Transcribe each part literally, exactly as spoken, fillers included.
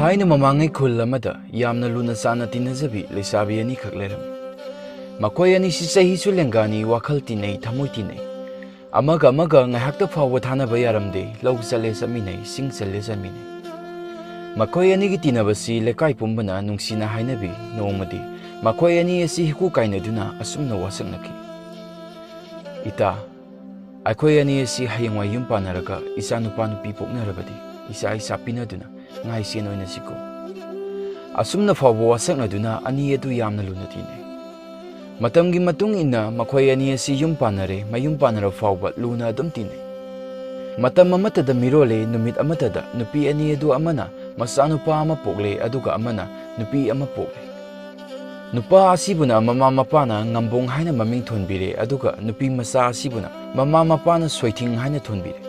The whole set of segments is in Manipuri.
ꯑꯩꯅ ꯃꯃꯥꯡꯉꯩ ꯈꯨꯜ ꯑꯃꯗ ꯌꯥꯝꯅ ꯂꯨꯅ ꯆꯥꯟꯅ ꯇꯤꯟꯅꯖꯕꯤ ꯂꯩꯁꯥꯕꯤ ꯑꯅꯤꯈꯛ ꯂꯩꯔꯝꯃꯤ꯫ ꯃꯈꯣꯏ ꯑꯅꯤꯁꯤ ꯆꯍꯤꯁꯨ ꯂꯦꯡꯒꯥꯅꯤ, ꯋꯥꯈꯜ ꯇꯤꯟꯅꯩ, ꯊꯃꯣꯏ ꯇꯤꯟꯅꯩ꯫ ꯑꯃꯒ ꯑꯃꯒ ꯉꯥꯏꯍꯥꯛꯇ ꯐꯥꯎꯕ ꯊꯥꯅꯕ ꯌꯥꯔꯝꯗꯦ, ꯂꯧ ꯆꯠꯂꯦ ꯆꯠꯃꯤꯟꯅꯩ, ꯁꯤꯡ ꯆꯜꯂꯦ ꯆꯠꯃꯤꯟꯅꯩ꯫ ꯃꯈꯣꯏ ꯑꯅꯤꯒꯤ ꯇꯤꯟꯅꯕꯁꯤ ꯂꯩꯀꯥꯏ ꯄꯨꯝꯕꯅ ꯅꯨꯡꯁꯤꯅ ꯍꯥꯏꯅꯕꯤ꯫ ꯅꯣꯡꯃꯗꯤ ꯃꯈꯣꯏ ꯑꯅꯤ ꯑꯁꯤ ꯍꯤꯀꯨ ꯀꯥꯏꯅꯗꯨꯅ ꯑꯁꯨꯝꯅ ꯋꯥꯁꯛꯅꯈꯤ: "ꯏꯇꯥ, ꯑꯩꯈꯣꯏ ꯑꯅꯤ ꯑꯁꯤ ꯍꯌꯦꯡꯋꯥꯏ ꯌꯨꯝ ꯄꯥꯟꯅꯔꯒ ꯏꯆꯥ ꯅꯨꯄꯥ ꯅꯨꯄꯤ ꯄꯣꯛꯅꯔꯕꯗꯤ ꯏꯆꯥ ꯏꯆꯥ ꯄꯤꯅꯗꯨꯅ ꯉꯥ ꯏꯆꯦꯟ ꯑꯣꯏꯅꯁꯤꯀꯣ?" ꯑꯁꯨꯝꯅ ꯐꯥꯎꯕ ꯋꯥꯁꯛꯅꯗꯨꯅ ꯑꯅꯤ ꯑꯗꯨ ꯌꯥꯝꯅ ꯂꯨꯅ ꯇꯤꯟꯅꯩ꯫ ꯃꯇꯝꯒꯤ ꯃꯇꯨꯡ ꯏꯟꯅ ꯃꯈꯣꯏ ꯑꯅꯤ ꯑꯁꯤ ꯌꯨꯝ ꯄꯥꯟꯅꯔꯦ, ꯃꯌꯨꯝ ꯄꯥꯟꯅꯔ ꯐꯥꯎꯕ ꯂꯨꯅ ꯑꯗꯨꯝ ꯇꯤꯟꯅꯩ꯫ ꯃꯇꯝ ꯑꯃꯠꯇꯗ ꯃꯤꯔꯣꯜꯂꯦ, ꯅꯨꯃꯤꯠ ꯑꯃꯠꯇꯗ ꯅꯨꯄꯤ ꯑꯅꯤ ꯑꯗꯨ ꯑꯃꯅ ꯃꯆꯥꯅꯨꯄꯥ ꯑꯃ ꯄꯣꯛꯂꯦ, ꯑꯗꯨꯒ ꯑꯃꯅ ꯅꯨꯄꯤ ꯑꯃ ꯄꯣꯛꯂꯦ꯫ ꯅꯨꯄꯥ ꯑꯁꯤꯕꯨꯅ ꯃꯃꯥ ꯃꯄꯥꯅ ꯉꯝꯕꯣꯡ ꯍꯥꯏꯅ ꯃꯃꯤꯡ ꯊꯣꯟꯕꯤꯔꯦ, ꯑꯗꯨꯒ ꯅꯨꯄꯤ ꯃꯆꯥ ꯑꯁꯤꯕꯨꯅ ꯃꯃꯥ ꯃꯄꯥꯅ ꯁꯣꯏꯊꯤꯡ ꯍꯥꯏꯅ ꯊꯣꯟꯕꯤꯔꯦ꯫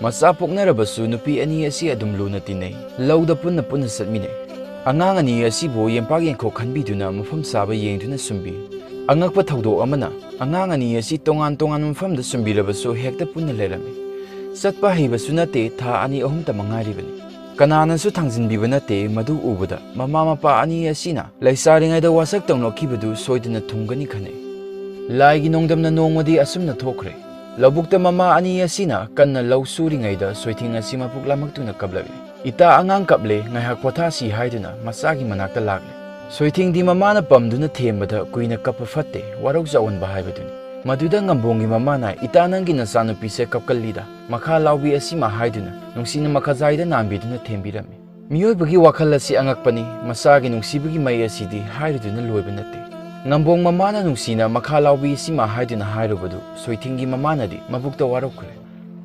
ꯃꯆꯥ ꯄꯣꯛꯅꯔꯕꯁꯨ ꯅꯨꯄꯤ ꯑꯅꯤ ꯑꯁꯤ ꯑꯗꯨꯝ ꯂꯨꯅ ꯇꯤꯟꯅꯩ, ꯂꯧꯗ ꯄꯨꯟꯅ ꯄꯨꯟꯅ ꯆꯠꯃꯤꯟꯅꯩ꯫ ꯑꯉꯥꯡ ꯑꯅꯤ ꯑꯁꯤꯕꯨ ꯌꯦꯡꯄꯥꯛ ꯌꯦꯡꯈꯣꯛ ꯈꯟꯕꯤꯗꯨꯅ ꯃꯐꯝ ꯆꯥꯕ ꯌꯦꯡꯗꯨꯅ ꯁꯨꯝꯕꯤ꯫ ꯑꯉꯛꯄ ꯊꯧꯗꯣꯛ ꯑꯃꯅ, ꯑꯉꯥꯡ ꯑꯅꯤ ꯑꯁꯤ ꯇꯣꯉꯥꯟ ꯇꯣꯉꯥꯟꯕ ꯃꯐꯝꯗ ꯁꯨꯝꯕꯤꯔꯕꯁꯨ ꯍꯦꯛꯇ ꯄꯨꯟꯅ ꯂꯩꯔꯝꯃꯤ꯫ ꯆꯠꯄ ꯍꯩꯕꯁꯨ ꯅꯠꯇꯦ, ꯊꯥ ꯑꯅꯤ ꯑꯍꯨꯝꯇ ꯃꯉꯥꯏꯔꯤꯕꯅꯤ꯫ ꯀꯅꯥꯅꯁꯨ ꯊꯥꯡꯖꯤꯟꯕꯤꯕ ꯅꯠꯇꯦ꯫ ꯃꯗꯨ ꯎꯕꯗ ꯃꯃꯥ ꯃꯄꯥ ꯑꯅꯤ ꯑꯁꯤꯅ ꯂꯩꯁꯥꯔꯤꯉꯩꯗ ꯋꯥꯁꯛ ꯇꯧꯅꯈꯤꯕꯗꯨ ꯁꯣꯏꯗꯅ ꯊꯨꯡꯒꯅꯤ ꯈꯟꯅꯩ꯫ ꯂꯥꯏꯒꯤ ꯅꯣꯡꯗꯝꯅ ꯅꯣꯡꯃꯗꯤ ꯑꯁꯨꯝꯅ ꯊꯣꯛꯈ꯭ꯔꯦ꯫ ꯂꯧꯕꯨꯛꯇ ꯃꯃꯥ ꯑꯅꯤ ꯑꯁꯤꯅ ꯀꯟꯅ ꯂꯧ ꯁꯨꯔꯤꯉꯩꯗ ꯁꯣꯏꯊꯤꯡ ꯑꯁꯤ ꯃꯕꯨꯛ ꯂꯥꯃꯛꯇꯨꯅ ꯀꯞꯂꯛꯂꯤ꯫ "ꯏꯇꯥ, ꯑꯉꯥꯡ ꯀꯞꯂꯦ, ꯉꯥꯏꯍꯥꯛ ꯄꯣꯊꯥꯁꯤ" ꯍꯥꯏꯗꯨꯅ ꯃꯆꯥꯒꯤ ꯃꯅꯥꯛꯇ ꯂꯥꯛꯂꯦ꯫ ꯁꯣꯏꯊꯤꯡꯗꯤ ꯃꯃꯥꯅ ꯄꯝꯗꯨꯅ ꯊꯦꯝꯕꯗ ꯀꯨꯏꯅ ꯀꯞꯄ ꯐꯠꯇꯦ, ꯋꯥꯔꯧ ꯆꯥꯎꯍꯟꯕ ꯍꯥꯏꯕꯗꯨꯅꯤ꯫ ꯃꯗꯨꯗ ꯉꯝꯕꯣꯡꯒꯤ ꯃꯃꯥꯅ, "ꯏꯇꯥ, ꯅꯪꯒꯤ ꯅꯆꯥꯅꯨꯄꯤꯁꯦ ꯀꯞꯀꯜꯂꯤꯗ, ꯃꯈꯥ ꯂꯥꯎꯕꯤ ꯑꯁꯤꯃ" ꯍꯥꯏꯗꯨꯅ ꯅꯨꯡꯁꯤꯅ ꯃꯈꯥꯖꯥꯏꯗ ꯅꯥꯟꯕꯤꯗꯨꯅ ꯊꯦꯝꯕꯤꯔꯝꯃꯤ꯫ ꯃꯤꯑꯣꯏꯕꯒꯤ ꯋꯥꯈꯜ ꯑꯁꯤ ꯑꯉꯛꯄꯅꯤ, ꯃꯆꯥꯒꯤ ꯅꯨꯡꯁꯤꯕꯒꯤ ꯃꯩ ꯑꯁꯤꯗꯤ ꯍꯥꯏꯔꯨꯗꯨꯅ ꯂꯣꯏꯕ ꯅꯠꯇꯦ꯫ ꯉꯝꯕꯣꯡ ꯃꯃꯥꯅ ꯅꯨꯡꯁꯤꯅ "ꯃꯈꯥ ꯂꯥꯎꯕꯤ ꯏꯆꯤꯃ" ꯍꯥꯏꯗꯨꯅ ꯍꯥꯏꯔꯨꯕꯗꯨ ꯁꯣꯏꯊꯤꯡꯒꯤ ꯃꯃꯥꯅꯗꯤ ꯃꯕꯨꯛꯇ ꯋꯥꯔꯧꯈ꯭ꯔꯦ꯫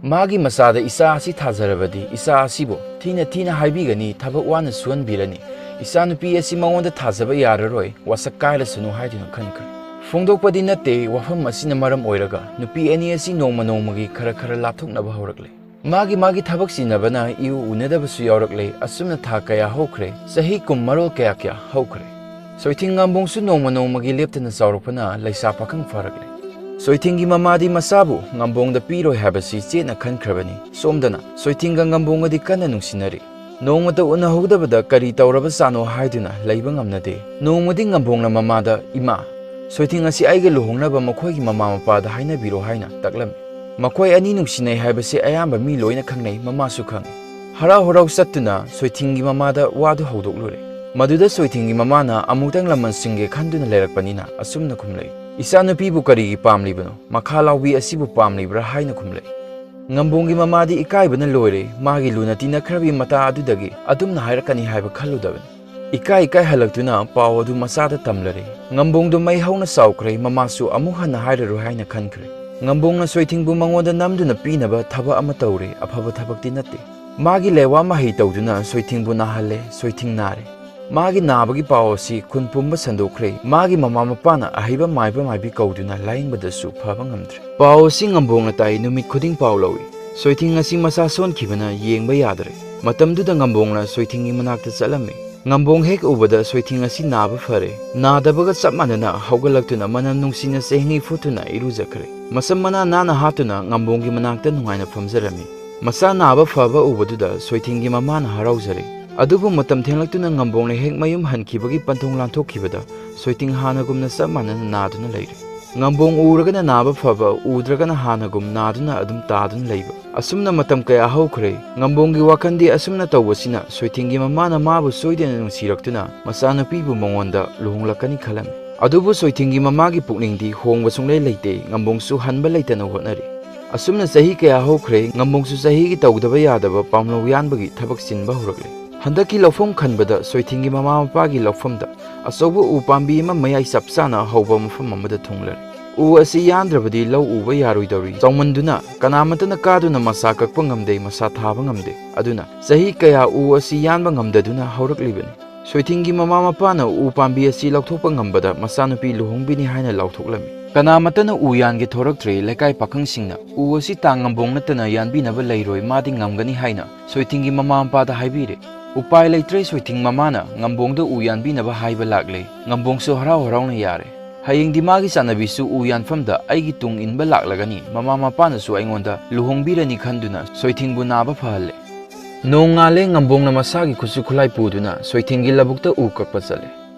ꯃꯥꯒꯤ ꯃꯆꯥꯗ ꯏꯆꯥ ꯑꯁꯤ ꯊꯥꯖꯔꯕꯗꯤ ꯏꯆꯥ ꯑꯁꯤꯕꯨ ꯊꯤꯅ ꯊꯤꯅ ꯍꯥꯏꯕꯤꯒꯅꯤ, ꯊꯕꯛ ꯋꯥꯅ ꯁꯨꯍꯟꯕꯤꯔꯅꯤ, ꯏꯆꯥꯅꯨꯄꯤ ꯑꯁꯤ ꯃꯉꯣꯟꯗ ꯊꯥꯖꯕ ꯌꯥꯔꯔꯣꯏ, ꯋꯥꯁꯛ ꯀꯥꯏꯔꯁꯅꯨ ꯍꯥꯏꯗꯨꯅ ꯈꯟꯈ꯭ꯔꯦ꯫ ꯐꯣꯡꯗꯣꯛꯄꯗꯤ ꯅꯠꯇꯦ, ꯋꯥꯐꯝ ꯑꯁꯤꯅ ꯃꯔꯝ ꯑꯣꯏꯔꯒ ꯅꯨꯄꯤ ꯑꯅꯤ ꯑꯁꯤ ꯅꯣꯡꯃ ꯅꯣꯡꯃꯒꯤ ꯈꯔ ꯈꯔ ꯂꯥꯞꯊꯣꯛꯅꯕ ꯍꯧꯔꯛꯂꯦ꯫ ꯃꯥꯒꯤ ꯃꯥꯒꯤ ꯊꯕꯛ ꯆꯤꯟꯅꯕꯅ ꯏꯎ ꯎꯅꯗꯕꯁꯨ ꯌꯥꯎꯔꯛꯂꯦ꯫ ꯑꯁꯨꯝꯅ ꯊꯥ ꯀꯌꯥ ꯍꯧꯈ꯭ꯔꯦ, ꯆꯍꯤ ꯀꯨꯝ ꯃꯔꯣꯜ ꯀꯌꯥ ꯀꯌꯥ ꯍꯧꯈ꯭ꯔꯦ꯫ ꯁꯣꯏꯊꯤꯡ ꯉꯥꯝꯕꯣꯡꯁꯨ ꯅꯣꯡꯃ ꯅꯣꯡꯃꯒꯤ ꯂꯦꯞꯇꯅ ꯆꯥꯎꯔꯛꯄꯅ ꯂꯩꯁꯥ ꯄꯥꯈꯪ ꯐꯥꯔꯛꯂꯦ꯫ ꯁꯣꯏꯊꯤꯡꯒꯤ ꯃꯃꯥꯗꯤ ꯃꯆꯥꯕꯨ ꯉꯥꯝꯕꯣꯡꯗ ꯄꯤꯔꯣꯏ ꯍꯥꯏꯕꯁꯤ ꯆꯦꯠꯅ ꯈꯟꯈ꯭ꯔꯕꯅꯤ꯫ ꯁꯣꯝꯗꯅ ꯁꯣꯏꯊꯤꯡꯒ ꯉꯥꯝꯕꯣꯡꯒꯗꯤ ꯀꯟꯅ ꯅꯨꯡꯁꯤꯅꯔꯤ꯫ ꯅꯣꯡꯃꯇ ꯎꯅꯍꯧꯗꯕꯗ ꯀꯔꯤ ꯇꯧꯔꯕꯖꯥꯠꯅꯣ ꯍꯥꯏꯗꯨꯅ ꯂꯩꯕ ꯉꯝꯅꯗꯦ꯫ ꯅꯣꯡꯃꯗꯤ ꯉꯝꯕꯣꯡꯅ ꯃꯃꯥꯗ, "ꯏꯃꯥ, ꯁꯣꯏꯊꯤꯡ ꯑꯁꯤ ꯑꯩꯒ ꯂꯨꯍꯣꯡꯅꯕ ꯃꯈꯣꯏꯒꯤ ꯃꯃꯥ ꯃꯄꯥꯗ ꯍꯥꯏꯅꯕꯤꯔꯣ" ꯍꯥꯏꯅ ꯇꯛꯂꯝꯃꯤ꯫ ꯃꯈꯣꯏ ꯑꯅꯤ ꯅꯨꯡꯁꯤꯅꯩ ꯍꯥꯏꯕꯁꯤ ꯑꯌꯥꯝꯕ ꯃꯤ ꯂꯣꯏꯅ ꯈꯪꯅꯩ, ꯃꯃꯥꯁꯨ ꯈꯪꯏ꯫ ꯍꯔꯥꯎ ꯍꯔꯥꯎ ꯆꯠꯇꯨꯅ ꯁꯣꯏꯊꯤꯡꯒꯤ ꯃꯃꯥꯗ ꯋꯥꯗꯨ ꯍꯧꯗꯣꯛꯂꯨꯔꯦ꯫ ꯃꯗꯨꯗ ꯁꯣꯏꯊꯤꯡꯒꯤ ꯃꯃꯥꯅ ꯑꯃꯨꯛꯇꯪ ꯂꯃꯟꯁꯤꯡꯒꯦ ꯈꯟꯗꯨꯅ ꯂꯩꯔꯛꯄꯅꯤꯅ ꯑꯁꯨꯝꯅ ꯈꯨꯝꯂꯛꯏ, "ꯏꯆꯥꯅꯨꯄꯤꯕꯨ ꯀꯔꯤꯒꯤ ꯄꯥꯝꯂꯤꯕꯅꯣ? ꯃꯈꯥ ꯂꯥꯎꯕꯤ ꯑꯁꯤꯕꯨ ꯄꯥꯝꯂꯤꯕ꯭ꯔꯥ?" ꯍꯥꯏꯅ ꯈꯨꯝꯂꯛꯏ꯫ ꯉꯝꯕꯣꯡꯒꯤ ꯃꯃꯥꯗꯤ ꯏꯀꯥꯏꯕꯅ ꯂꯣꯏꯔꯦ꯫ ꯃꯥꯒꯤ ꯂꯨꯅ ꯇꯤꯟꯅꯈ꯭ꯔꯕꯤ ꯃꯇꯥ ꯑꯗꯨꯗꯒꯤ ꯑꯗꯨꯝꯅ ꯍꯥꯏꯔꯛꯀꯅꯤ ꯍꯥꯏꯕ ꯈꯜꯂꯨꯗꯕꯅꯤ꯫ ꯏꯀꯥꯏ ꯏꯀꯥꯏ ꯍꯜꯂꯛꯇꯨꯅ ꯄꯥꯎ ꯑꯗꯨ ꯃꯆꯥꯗ ꯇꯝꯂꯔꯦ꯫ ꯉꯝꯕꯣꯡꯗꯨ ꯃꯩ ꯍꯧꯅ ꯁꯥꯎꯈ꯭ꯔꯦ, ꯃꯃꯥꯁꯨ ꯑꯃꯨꯛ ꯍꯟꯅ ꯍꯥꯏꯔꯔꯣꯏ ꯍꯥꯏꯅ ꯈꯟꯈ꯭ꯔꯦ꯫ ꯉꯝꯕꯣꯡꯅ ꯁꯣꯏꯊꯤꯡꯕꯨ ꯃꯉꯣꯟꯗ ꯅꯝꯗꯨꯅ ꯄꯤꯅꯕ ꯊꯕꯛ ꯑꯃ ꯇꯧꯔꯦ, ꯑꯐꯕ ꯊꯕꯛꯇꯤ ꯅꯠꯇꯦ꯫ ꯃꯥꯒꯤ ꯂꯩꯋꯥ ꯃꯍꯩ ꯇꯧꯗꯨꯅ ꯁꯣꯏꯊꯤꯡꯕꯨ ꯅꯥꯍꯜꯂꯦ, ꯁꯣꯏꯊꯤꯡ ꯅꯥꯔꯦ꯫ ꯃꯥꯒꯤ ꯅꯥꯕꯒꯤ ꯄꯥꯎ ꯑꯁꯤ ꯈꯨꯟ ꯄꯨꯝꯕ ꯁꯟꯗꯣꯛꯈ꯭ꯔꯦ꯫ ꯃꯥꯒꯤ ꯃꯃꯥ ꯃꯄꯥꯅ ꯑꯍꯩꯕ ꯃꯥꯏꯕ ꯃꯥꯏꯕꯤ ꯀꯧꯗꯨꯅ ꯂꯥꯌꯦꯡꯕꯗꯁꯨ ꯐꯕ ꯉꯝꯗ꯭ꯔꯦ꯫ ꯄꯥꯎ ꯑꯁꯤ ꯉꯝꯕꯣꯡꯅ ꯇꯥꯏ, ꯅꯨꯃꯤꯠ ꯈꯨꯗꯤꯡ ꯄꯥꯎ ꯂꯧꯏ꯫ ꯁꯣꯏꯊꯤꯡ ꯑꯁꯤ ꯃꯁꯥ ꯁꯣꯟꯈꯤꯕꯅ ꯌꯦꯡꯕ ꯌꯥꯗ꯭ꯔꯦ꯫ ꯃꯇꯝꯗꯨꯗ ꯉꯝꯕꯣꯡꯅ ꯁꯣꯏꯊꯤꯡꯒꯤ ꯃꯅꯥꯛꯇ ꯆꯠꯂꯝꯃꯤ꯫ ꯉꯝꯕꯣꯡ ꯍꯦꯛ ꯎꯕꯗ ꯁꯣꯏꯊꯤꯡ ꯑꯁꯤ ꯅꯥꯕ ꯐꯔꯦ꯫ ꯅꯥꯗꯕꯒ ꯆꯞ ꯃꯥꯟꯅꯅ ꯍꯧꯒꯠꯂꯛꯇꯨꯅ ꯃꯅꯝ ꯅꯨꯡꯁꯤꯅ ꯆꯦꯡꯍꯤ ꯐꯨꯠꯇꯨꯅ ꯏꯔꯨꯖꯈ꯭ꯔꯦ꯫ ꯃꯁꯝ ꯃꯅꯥ ꯅꯥꯟꯅ ꯍꯥꯠꯇꯨꯅ ꯉꯝꯕꯣꯡꯒꯤ ꯃꯅꯥꯛꯇ ꯅꯨꯡꯉꯥꯏꯅ ꯐꯝꯖꯔꯝꯃꯤ꯫ ꯃꯆꯥ ꯅꯥꯕ ꯐꯕ ꯎꯕꯗꯨꯗ ꯁꯣꯏꯊꯤꯡꯒꯤ ꯃꯃꯥꯅ ꯍꯔꯥꯎꯖꯔꯦ꯫ ꯑꯗꯨꯕꯨ ꯃꯇꯝ ꯊꯦꯡꯂꯛꯇꯨꯅ ꯉꯝꯕꯣꯡꯅ ꯍꯦꯛ ꯃꯌꯨꯝ ꯍꯟꯈꯤꯕꯒꯤ ꯄꯟꯊꯨꯡ ꯂꯥꯟꯊꯣꯛꯈꯤꯕꯗ ꯁꯣꯏꯊꯤꯡ ꯍꯥꯟꯅꯒꯨꯝꯅ ꯆꯞ ꯃꯥꯟꯅꯅ ꯅꯥꯗꯨꯅ ꯂꯩꯔꯦ꯫ ꯉꯝꯕꯣꯡ ꯎꯔꯒꯅ ꯅꯥꯕ ꯐꯕ, ꯎꯗ꯭ꯔꯒꯅ ꯍꯥꯟꯅꯒꯨꯝ ꯅꯥꯗꯨꯅ ꯑꯗꯨꯝ ꯇꯥꯗꯨꯅ ꯂꯩꯕ꯫ ꯑꯁꯨꯝꯅ ꯃꯇꯝ ꯀꯌꯥ ꯍꯧꯈ꯭ꯔꯦ꯫ ꯉꯝꯕꯣꯡꯒꯤ ꯋꯥꯈꯜꯗꯤ ꯑꯁꯨꯝꯅ ꯇꯧꯕꯁꯤꯅ ꯁꯣꯏꯊꯤꯡꯒꯤ ꯃꯃꯥꯅ ꯃꯥꯕꯨ ꯁꯣꯏꯗꯅ ꯅꯨꯡꯁꯤꯔꯛꯇꯨꯅ ꯃꯆꯥꯅꯨꯄꯤꯕꯨ ꯃꯉꯣꯟꯗ ꯂꯨꯍꯣꯡꯂꯛꯀꯅꯤ ꯈꯜꯂꯝꯃꯤ꯫ ꯑꯗꯨꯕꯨ ꯁꯣꯏꯊꯤꯡꯒꯤ ꯃꯃꯥꯒꯤ ꯄꯨꯛꯅꯤꯡꯗꯤ ꯍꯣꯡꯕ ꯁꯨꯡꯂꯩ ꯂꯩꯇꯦ꯫ ꯉꯝꯕꯣꯡꯁꯨ ꯍꯟꯕ ꯂꯩꯇꯅ ꯍꯣꯠꯅꯔꯤ꯫ ꯑꯁꯨꯝꯅ ꯆꯍꯤ ꯀꯌꯥ ꯍꯧꯈ꯭ꯔꯦ꯫ ꯉꯝꯕꯣꯡꯁꯨ ꯆꯍꯤꯒꯤ ꯇꯧꯗꯕ ꯌꯥꯗꯕ ꯄꯥꯝꯂꯧ ꯌꯥꯟꯕꯒꯤ ꯊꯕꯛ ꯆꯤꯟꯕ ꯍꯧꯔꯛꯂꯦ꯫ ꯍꯟꯗꯛꯀꯤ ꯂꯧꯐꯝ ꯈꯟꯕꯗ ꯁꯣꯏꯊꯤꯡꯒꯤ ꯃꯃꯥ ꯃꯄꯥꯒꯤ ꯂꯧꯐꯝꯗ ꯑꯆꯧꯕ ꯎ ꯄꯥꯝꯕꯤ ꯑꯃ ꯃꯌꯥꯏ ꯆꯞ ꯆꯥꯅ ꯍꯧꯕ ꯃꯐꯝ ꯑꯃꯗ ꯊꯨꯡꯂꯔꯦ꯫ ꯎ ꯑꯁꯤ ꯌꯥꯟꯗ꯭ꯔꯕꯗꯤ ꯂꯧ ꯎꯕ ꯌꯥꯔꯣꯏꯗꯧꯔꯤ꯫ ꯆꯥꯎꯃꯟꯗꯨꯅ ꯀꯅꯥꯃꯠꯇꯅ ꯀꯥꯗꯨꯅ ꯃꯁꯥ ꯀꯛꯄ ꯉꯝꯗꯦ, ꯃꯁꯥ ꯊꯥꯕ ꯉꯝꯗꯦ꯫ ꯑꯗꯨꯅ ꯆꯍꯤ ꯀꯌꯥ ꯎ ꯑꯁꯤ ꯌꯥꯟꯕ ꯉꯝꯗꯗꯨꯅ ꯍꯧꯔꯛꯂꯤꯕꯅꯤ꯫ ꯁꯣꯏꯊꯤꯡꯒꯤ ꯃꯃꯥ ꯃꯄꯥꯅ ꯎ ꯄꯥꯝꯕꯤ ꯑꯁꯤ ꯂꯧꯊꯣꯛꯄ ꯉꯝꯕꯗ ꯃꯆꯥꯅꯨꯄꯤ ꯂꯨꯍꯣꯡꯕꯤꯅꯤ ꯍꯥꯏꯅ ꯂꯥꯎꯊꯣꯛꯂꯝꯃꯤ꯫ ꯀꯅꯥꯃꯠꯇꯅ ꯎ ꯌꯥꯟꯒꯦ ꯊꯣꯔꯛꯇ꯭ꯔꯦ꯫ ꯂꯩꯀꯥꯏ ꯄꯥꯈꯪꯁꯤꯡꯅ ꯎ ꯑꯁꯤ ꯇꯥꯡ ꯉꯝꯕꯣꯡ ꯅꯠꯇꯅ ꯌꯥꯟꯕꯤꯅꯕ ꯂꯩꯔꯣꯏ, ꯃꯥꯗꯤ ꯉꯝꯒꯅꯤ ꯍꯥꯏꯅ ꯁꯣꯏꯊꯤꯡꯒꯤ ꯃꯃꯥ ꯃꯄꯥꯗ ꯍꯥꯏꯕꯤꯔꯦ꯫ ꯎꯄꯥꯏ ꯂꯩꯇ꯭ꯔꯦ, ꯁꯣꯏꯊꯤꯡ ꯃꯃꯥꯅ ꯉꯝꯕꯣꯡꯗ ꯎ ꯌꯥꯟꯕꯤꯅꯕ ꯍꯥꯏꯕ ꯂꯥꯛꯂꯦ꯫ ꯉꯝꯕꯣꯡꯁꯨ ꯍꯔꯥꯎ ꯍꯔꯥꯎꯅ ꯌꯥꯔꯦ꯫ ꯍꯌꯦꯡꯗꯤ ꯃꯥꯒꯤ ꯆꯥꯟꯅꯕꯤꯁꯨ ꯎ ꯌꯥꯟꯐꯝꯗ ꯑꯩꯒꯤ ꯇꯨꯡ ꯏꯟꯕ ꯂꯥꯛꯂꯒꯅꯤ꯫ ꯃꯃꯥ ꯃꯄꯥꯅꯁꯨ ꯑꯩꯉꯣꯟꯗ ꯂꯨꯍꯣꯡꯕꯤꯔꯅꯤ ꯈꯟꯗꯨꯅ ꯁꯣꯏꯊꯤꯡꯕꯨ ꯅꯥꯕ ꯐꯍꯜꯂꯦ꯫ ꯅꯣꯡꯉꯥꯜꯂꯦ, ꯉꯝꯕꯣꯡꯅ ꯃꯁꯥꯒꯤ ꯈꯨꯠꯁꯨ ꯈꯨꯠꯂꯥꯏ ꯄꯨꯗꯨꯅ ꯁꯣꯏꯊꯤꯡꯒꯤ ꯂꯧꯕꯨꯛꯇ ꯎ ꯀꯛꯄ ꯆꯠꯂꯦ꯫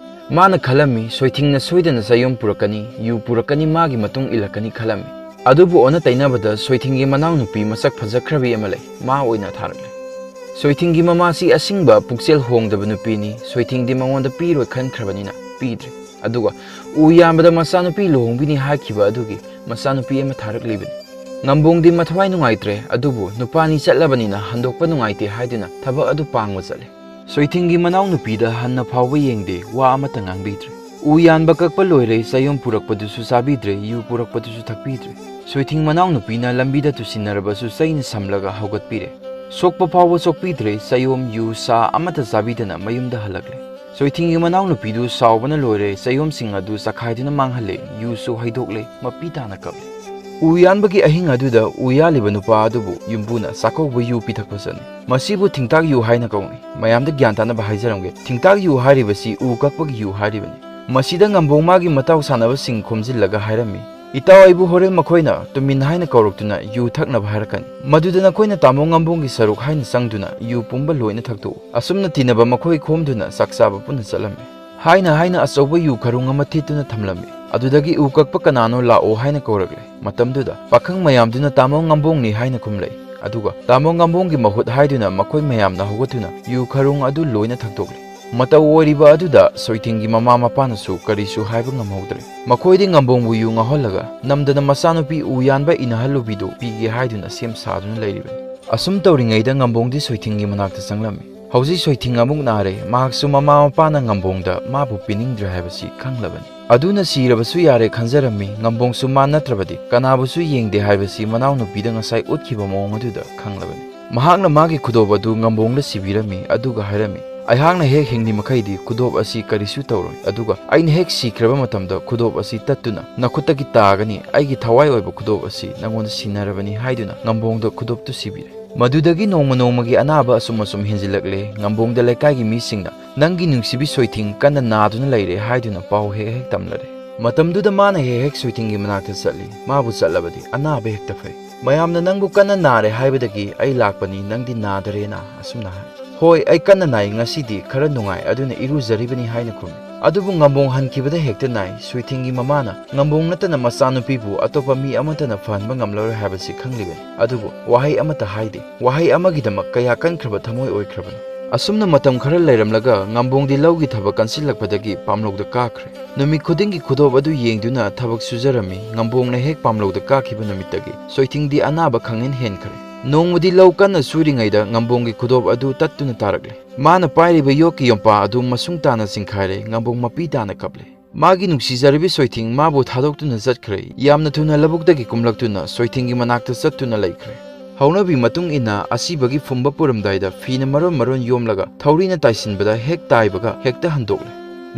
ꯃꯥꯅ ꯈꯜꯂꯝꯃꯤ, ꯁꯣꯏꯊꯤꯡꯅ ꯁꯣꯏꯗꯅ ꯆꯌꯣꯝ ꯄꯨꯔꯛꯀꯅꯤ, ꯌꯨ ꯄꯨꯔꯛꯀꯅꯤ, ꯃꯥꯒꯤ ꯃꯇꯨꯡ ꯏꯜꯂꯛꯀꯅꯤ ꯈꯜꯂꯝꯃꯤ꯫ ꯑꯗꯨꯕꯨ ꯑꯣꯟꯅ ꯇꯩꯅꯕꯗ ꯁꯣꯏꯊꯤꯡꯒꯤ ꯃꯅꯥꯎꯅꯨꯄꯤ ꯃꯁꯛ ꯐꯖꯈ꯭ꯔꯕꯤ ꯑꯃ ꯂꯩ, ꯃꯥ ꯑꯣꯏꯅ ꯊꯥꯔꯛꯂꯦ꯫ ꯁꯣꯏꯊꯤꯡꯒꯤ ꯃꯃꯥꯁꯤ ꯑꯁꯤꯡꯕ ꯄꯨꯛꯆꯦꯜ ꯍꯣꯡꯗꯕ ꯅꯨꯄꯤꯅꯤ, ꯁꯣꯏꯊꯤꯡꯗꯤ ꯃꯉꯣꯟꯗ ꯄꯤꯔꯣꯏ ꯈꯟꯈ꯭ꯔꯕꯅꯤꯅ ꯄꯤꯗ꯭ꯔꯦ꯫ ꯑꯗꯨꯒ ꯎ ꯌꯥꯟꯕꯗ ꯃꯆꯥꯅꯨꯄꯤ ꯂꯨꯍꯣꯡꯕꯤꯅꯤ ꯍꯥꯏꯈꯤꯕ ꯑꯗꯨꯒꯤ ꯃꯆꯥꯅꯨꯄꯤ ꯑꯃ ꯊꯥꯔꯛꯂꯤꯕꯅꯤ꯫ ꯉꯝꯕꯣꯡꯗꯤ ꯃꯊ꯭ꯋꯥꯏ ꯅꯨꯡꯉꯥꯏꯇ꯭ꯔꯦ, ꯑꯗꯨꯕꯨ ꯅꯨꯄꯥꯅꯤ ꯆꯠꯂꯕꯅꯤꯅ ꯍꯟꯗꯣꯛꯄ ꯅꯨꯡꯉꯥꯏꯇꯦ ꯍꯥꯏꯗꯨꯅ ꯊꯕꯛ ꯑꯗꯨ ꯄꯥꯡꯕ ꯆꯠꯂꯦ꯫ ꯁꯣꯏꯊꯤꯡꯒꯤ ꯃꯅꯥꯎꯅꯨꯄꯤꯗ ꯍꯟꯅ ꯐꯥꯎꯕ ꯌꯦꯡꯗꯦ, ꯋꯥ ꯑꯃꯠꯇ ꯉꯥꯡꯕꯤꯗ꯭ꯔꯦ꯫ ꯎ ꯌꯥꯟꯕ ꯀꯛꯄ ꯂꯣꯏꯔꯦ, ꯆꯌꯣꯝ ꯄꯨꯔꯛꯄꯗꯨꯁꯨ ꯆꯥꯕꯤꯗ꯭ꯔꯦ, ꯌꯨ ꯄꯨꯔꯛꯄꯗꯨꯁꯨ ꯊꯛꯄꯤꯗ꯭ꯔꯦ꯫ ꯁꯣꯏꯊꯤꯡ ꯃꯅꯥꯎꯅꯨꯄꯤꯅ ꯂꯝꯕꯤꯗ ꯇꯨꯁꯤꯟꯅꯔꯕꯁꯨ ꯆꯩꯅ ꯁꯝꯂꯒ ꯍꯧꯒꯠꯄꯤꯔꯦ꯫ ꯁꯣꯛꯄ ꯐꯥꯎꯕ ꯁꯣꯛꯄꯤꯗ꯭ꯔꯦ, ꯆꯌꯣꯝ, ꯌꯨ, ꯁꯥ ꯑꯃꯠꯇ ꯆꯥꯕꯤꯗꯅ ꯃꯌꯨꯝꯗ ꯍꯜꯂꯛꯂꯦ꯫ ꯁꯣꯏꯊꯤꯡꯒꯤ ꯃꯅꯥꯎꯅꯨꯄꯤꯗꯨ ꯁꯥꯎꯕꯅ ꯂꯣꯏꯔꯦ, ꯆꯌꯣꯝꯁꯤꯡ ꯑꯗꯨ ꯆꯈꯥꯏꯗꯨꯅ ꯃꯥꯡꯍꯜꯂꯦ, ꯌꯨꯁꯨ ꯍꯩꯗꯣꯛꯂꯦ, ꯃꯄꯤ ꯇꯥꯅ ꯀꯞꯂꯦ꯫ ꯎ ꯌꯥꯟꯕꯒꯤ ꯑꯍꯤꯡ ꯑꯗꯨꯗ ꯎ ꯌꯥꯜꯂꯤꯕ ꯅꯨꯄꯥ ꯑꯗꯨꯕꯨ ꯌꯨꯝꯕꯨꯅ ꯆꯥꯛꯀꯧꯕ ꯌꯨ ꯄꯤꯊꯛꯄ ꯆꯠꯂꯤ꯫ ꯃꯁꯤꯕꯨ ꯊꯤꯡꯇꯥꯛ ꯌꯨ ꯍꯥꯏꯅ ꯀꯧꯅꯩ꯫ ꯃꯌꯥꯝꯗ ꯒ꯭ꯌꯥꯟ ꯇꯥꯅꯕ ꯍꯥꯏꯖꯔꯝꯒꯦ, ꯊꯤꯡꯇꯥꯛ ꯌꯨ ꯍꯥꯏꯔꯤꯕꯁꯤ ꯎ ꯀꯛꯄꯒꯤ ꯌꯨ ꯍꯥꯏꯔꯤꯕꯅꯤ꯫ ꯃꯁꯤꯗ ꯉꯝꯕꯣꯡ ꯃꯥꯒꯤ ꯃꯇꯥꯎ ꯁꯥꯟꯅꯕꯁꯤꯡ ꯈꯣꯝꯖꯤꯜꯂꯒ ꯍꯥꯏꯔꯝꯃꯤ, "ꯏꯇꯥꯎ, ꯑꯩꯕꯨ ꯍꯣꯔꯦꯟ ꯃꯈꯣꯏꯅ ꯇꯨꯃꯤꯟ ꯍꯥꯏꯅ ꯀꯧꯔꯛꯇꯨꯅ ꯌꯨ ꯊꯛꯅꯕ ꯍꯥꯏꯔꯛꯀꯅꯤ꯫ ꯃꯗꯨꯗ ꯅꯈꯣꯏꯅ ꯇꯥꯃꯣ ꯉꯝꯕꯣꯡꯒꯤ ꯁꯔꯨꯛ ꯍꯥꯏꯅ ꯆꯪꯗꯨꯅ ꯌꯨ ꯄꯨꯝꯕ ꯂꯣꯏꯅ ꯊꯛꯇꯣꯛꯎ꯫" ꯑꯁꯨꯝꯅ ꯇꯤꯟꯅꯕ ꯃꯈꯣꯏ ꯈꯣꯝꯗꯨꯅ ꯆꯥꯛ ꯆꯥꯕ ꯄꯨꯟꯅ ꯆꯠꯂꯝꯃꯤ꯫ ꯍꯥꯏꯅ ꯍꯥꯏꯅ ꯑꯆꯧꯕ ꯌꯨ ꯈꯔꯨꯡ ꯑꯃ ꯊꯤꯠꯇꯨꯅ ꯊꯝꯂꯝꯃꯤ꯫ ꯑꯗꯨꯗꯒꯤ ꯎ ꯀꯛꯄ ꯀꯅꯥꯅꯣ ꯂꯥꯛꯑꯣ ꯍꯥꯏꯅ ꯀꯧꯔꯛꯂꯦ꯫ ꯃꯇꯝꯗꯨꯗ ꯄꯥꯈꯪ ꯃꯌꯥꯝꯗꯨꯅ ꯇꯥꯃꯣ ꯉꯝꯕꯣꯡꯅꯤ ꯍꯥꯏꯅ ꯈꯨꯝꯂꯛꯏ꯫ ꯑꯗꯨꯒ ꯇꯥꯃꯣ ꯉꯝꯕꯣꯡꯒꯤ ꯃꯍꯨꯠ ꯍꯥꯏꯗꯨꯅ ꯃꯈꯣꯏ ꯃꯌꯥꯝꯅ ꯍꯧꯒꯠꯇꯨꯅ ꯌꯨ ꯈꯔꯨꯡ ꯑꯗꯨ ꯂꯣꯏꯅ ꯊꯛꯇꯣꯛꯂꯦ꯫ ꯃꯇꯧ ꯑꯣꯏꯔꯤꯕ ꯑꯗꯨꯗ ꯁꯣꯏꯊꯤꯡꯒꯤ ꯃꯃꯥ ꯃꯄꯥꯅꯁꯨ ꯀꯔꯤꯁꯨ ꯍꯥꯏꯕ ꯉꯝꯍꯧꯗ꯭ꯔꯦ꯫ ꯃꯈꯣꯏꯗꯤ ꯉꯝꯕꯣꯡꯕꯨ ꯌꯨ ꯉꯥꯎꯍꯜꯂꯒ ꯅꯝꯗꯅ ꯃꯆꯥꯅꯨꯄꯤ ꯎ ꯌꯥꯟꯕ ꯏꯅꯍꯜꯂꯨꯕꯤꯗꯨ ꯄꯤꯒꯦ ꯍꯥꯏꯗꯨꯅ ꯁꯦꯝ ꯁꯥꯗꯨꯅ ꯂꯩꯔꯤꯕꯅꯤ꯫ ꯑꯁꯨꯝ ꯇꯧꯔꯤꯉꯩꯗ ꯉꯝꯕꯣꯡꯗꯤ ꯁꯣꯏꯊꯤꯡꯒꯤ ꯃꯅꯥꯛꯇ ꯆꯪꯂꯝꯃꯤ꯫ ꯍꯧꯖꯤꯛ ꯁꯣꯏꯊꯤꯡ ꯑꯃꯨꯛ ꯅꯥꯔꯦ꯫ ꯃꯍꯥꯛꯁꯨ ꯃꯃꯥ ꯃꯄꯥꯅ ꯉꯝꯕꯣꯡꯗ ꯃꯥꯕꯨ ꯄꯤꯅꯤꯡꯗ꯭ꯔꯦ ꯍꯥꯏꯕꯁꯤ ꯈꯪꯂꯕꯅꯤ꯫ ꯑꯗꯨꯅ ꯁꯤꯔꯕꯁꯨ ꯌꯥꯔꯦ ꯈꯟꯖꯔꯝꯃꯤ꯫ ꯉꯝꯕꯣꯡꯁꯨ ꯃꯥ ꯅꯠꯇ꯭ꯔꯕꯗꯤ ꯀꯅꯥꯕꯨꯁꯨ ꯌꯦꯡꯗꯦ ꯍꯥꯏꯕꯁꯤ ꯃꯅꯥꯎꯅꯨꯄꯤꯗ ꯉꯁꯥꯏ ꯎꯠꯈꯤꯕ ꯃꯑꯣꯡ ꯑꯗꯨꯗ ꯈꯪꯂꯕꯅꯤ꯫ ꯃꯍꯥꯛꯅ ꯃꯥꯒꯤ ꯈꯨꯗꯣꯞ ꯑꯗꯨ ꯉꯝꯕꯣꯡꯗ ꯁꯤꯕꯤꯔꯝꯃꯤ, ꯑꯗꯨꯒ ꯍꯥꯏꯔꯝꯃꯤ, "ꯑꯩꯍꯥꯛꯅ ꯍꯦꯛ ꯍꯤꯡꯂꯤ ꯃꯈꯩꯗꯤ ꯈꯨꯗꯣꯞ ꯑꯁꯤ ꯀꯔꯤꯁꯨ ꯇꯧꯔꯣꯏ, ꯑꯗꯨꯒ ꯑꯩꯅ ꯍꯦꯛ ꯁꯤꯈ꯭ꯔꯕ ꯃꯇꯝꯗ ꯈꯨꯗꯣꯞ ꯑꯁꯤ ꯇꯠꯇꯨꯅ ꯅꯈꯨꯠꯇꯒꯤ ꯇꯥꯒꯅꯤ꯫ ꯑꯩꯒꯤ ꯊꯋꯥꯏ ꯑꯣꯏꯕ ꯈꯨꯗꯣꯞ ꯑꯁꯤ ꯅꯉꯣꯟꯗ ꯁꯤꯟꯅꯔꯕꯅꯤ" ꯍꯥꯏꯗꯨꯅ ꯉꯝꯕꯣꯡꯗ ꯈꯨꯗꯣꯞꯇꯨ ꯁꯤꯕꯤꯔꯦ꯫ ꯃꯗꯨꯗꯒꯤ ꯅꯣꯡꯃ ꯅꯣꯡꯃꯒꯤ ꯑꯅꯥꯕ ꯑꯁꯨꯝ ꯑꯁꯨꯝ ꯍꯦꯟꯖꯤꯜꯂꯛꯂꯦ꯫ ꯉꯝꯕꯣꯡꯗ ꯂꯩꯀꯥꯏꯒꯤ ꯃꯤꯁꯤꯡꯅ, "ꯅꯪꯒꯤ ꯅꯨꯡꯁꯤꯕꯤ ꯁꯣꯏꯊꯤꯡ ꯀꯟꯅ ꯅꯥꯗꯨꯅ ꯂꯩꯔꯦ" ꯍꯥꯏꯗꯨꯅ ꯄꯥꯎ ꯍꯦꯛ ꯍꯦꯛ ꯇꯝꯂꯔꯦ꯫ ꯃꯇꯝꯗꯨꯗ ꯃꯥꯅ ꯍꯦꯛ ꯍꯦꯛ ꯁꯣꯏꯊꯤꯡꯒꯤ ꯃꯅꯥꯛꯇ ꯆꯠꯂꯤ꯫ ꯃꯥꯕꯨ ꯆꯠꯂꯕꯗꯤ ꯑꯅꯥꯕ ꯍꯦꯛꯇ ꯐꯩ꯫ "ꯃꯌꯥꯝꯅ ꯅꯪꯕꯨ ꯀꯟꯅ ꯅꯥꯔꯦ ꯍꯥꯏꯕꯗꯒꯤ ꯑꯩ ꯂꯥꯛꯄꯅꯤ, ꯅꯪꯗꯤ ꯅꯥꯗꯔꯦꯅ" ꯑꯁꯨꯝꯅ ꯍꯥꯏ꯫ "ꯍꯣꯏ, ꯑꯩ ꯀꯟꯅ ꯅꯥꯏ, ꯉꯁꯤꯗꯤ ꯈꯔ ꯅꯨꯡꯉꯥꯏ, ꯑꯗꯨꯅ ꯏꯔꯨꯖꯔꯤꯕꯅꯤ" ꯍꯥꯏꯅ ꯈꯨꯝꯃꯤ꯫ ꯑꯗꯨꯕꯨ ꯉꯝꯕꯣꯡ ꯍꯟꯈꯤꯕꯗ ꯍꯦꯛꯇ ꯅꯥꯏ꯫ ꯁꯣꯏꯊꯤꯡꯒꯤ ꯃꯃꯥꯅ ꯉꯝꯕꯣꯡ ꯅꯠꯇꯅ ꯃꯆꯥꯅꯨꯄꯤꯕꯨ ꯑꯇꯣꯞꯄ ꯃꯤ ꯑꯃꯠꯇꯅ ꯐꯍꯟꯕ ꯉꯝꯂꯔꯣꯏ ꯍꯥꯏꯕꯁꯤ ꯈꯪꯂꯤꯕꯅꯤ, ꯑꯗꯨꯕꯨ ꯋꯥꯍꯩ ꯑꯃꯠꯇ ꯍꯥꯏꯗꯦ꯫ ꯋꯥꯍꯩ ꯑꯃꯒꯤꯗꯃꯛ ꯀꯌꯥ ꯀꯟꯈ꯭ꯔꯕ ꯊꯃꯣꯏ ꯑꯣꯏꯈ꯭ꯔꯕꯅꯣ꯫ ꯑꯁꯨꯝꯅ ꯃꯇꯝ ꯈꯔ ꯂꯩꯔꯝꯂꯒ ꯉꯝꯕꯣꯡꯗꯤ ꯂꯧꯒꯤ ꯊꯕꯛ ꯀꯟꯁꯤꯜꯂꯛꯄꯗꯒꯤ ꯄꯥꯝꯂꯧꯗ ꯀꯥꯈ꯭ꯔꯦ꯫ ꯅꯨꯃꯤꯠ ꯈꯨꯗꯤꯡꯒꯤ ꯈꯨꯗꯣꯞ ꯑꯗꯨ ꯌꯦꯡꯗꯨꯅ ꯊꯕꯛ ꯁꯨꯖꯔꯝꯃꯤ꯫ ꯉꯝꯕꯣꯡꯅ ꯍꯦꯛ ꯄꯥꯝꯂꯧꯗ ꯀꯥꯈꯤꯕ ꯅꯨꯃꯤꯠꯇꯒꯤ ꯁꯣꯏꯊꯤꯡꯗꯤ ꯑꯅꯥꯕ ꯈꯪꯍꯦꯟ ꯍꯦꯟꯈ꯭ꯔꯦ꯫ ꯅꯣꯡꯃꯗꯤ ꯂꯧ ꯀꯟꯅ ꯁꯨꯔꯤꯉꯩꯗ ꯉꯝꯕꯣꯡꯒꯤ ꯈꯨꯗꯣꯞ ꯑꯗꯨ ꯇꯠꯇꯨꯅ ꯇꯥꯔꯛꯂꯦ꯫ ꯃꯥꯅ ꯄꯥꯏꯔꯤꯕ ꯌꯣꯠꯀꯤ ꯌꯣꯝꯄꯥ ꯑꯗꯨ ꯃꯁꯨꯡ ꯇꯥꯅ ꯆꯤꯡꯈꯥꯏꯔꯦ꯫ ꯉꯝꯕꯣꯡ ꯃꯄꯤ ꯇꯥꯅ ꯀꯞꯂꯦ꯫ ꯃꯥꯒꯤ ꯅꯨꯡꯁꯤꯖꯔꯤꯕꯤ ꯁꯣꯏꯊꯤꯡ ꯃꯥꯕꯨ ꯊꯥꯗꯣꯛꯇꯨꯅ ꯆꯠꯈ꯭ꯔꯦ꯫ ꯌꯥꯝꯅ ꯊꯨꯅ ꯂꯧꯕꯨꯛꯇꯒꯤ ꯀꯨꯝꯂꯛꯇꯨꯅ ꯁꯣꯏꯊꯤꯡꯒꯤ ꯃꯅꯥꯛꯇ ꯆꯠꯇꯨꯅ ꯂꯩꯈ꯭ꯔꯦ꯫ ꯍꯧꯅꯕꯤ ꯃꯇꯨꯡ ꯏꯟꯅ ꯑꯁꯤꯕꯒꯤ ꯐꯨꯝꯕ ꯄꯨꯔꯝꯗꯥꯏꯗ ꯐꯤꯅ ꯃꯔꯣꯟ ꯃꯔꯣꯟ ꯌꯣꯝꯂꯒ ꯊꯧꯔꯤꯅ ꯇꯥꯏꯁꯤꯟꯕꯗ ꯍꯦꯛ ꯇꯥꯏꯕꯒ ꯍꯦꯛꯇ ꯍꯟꯗꯣꯛꯂꯦ꯫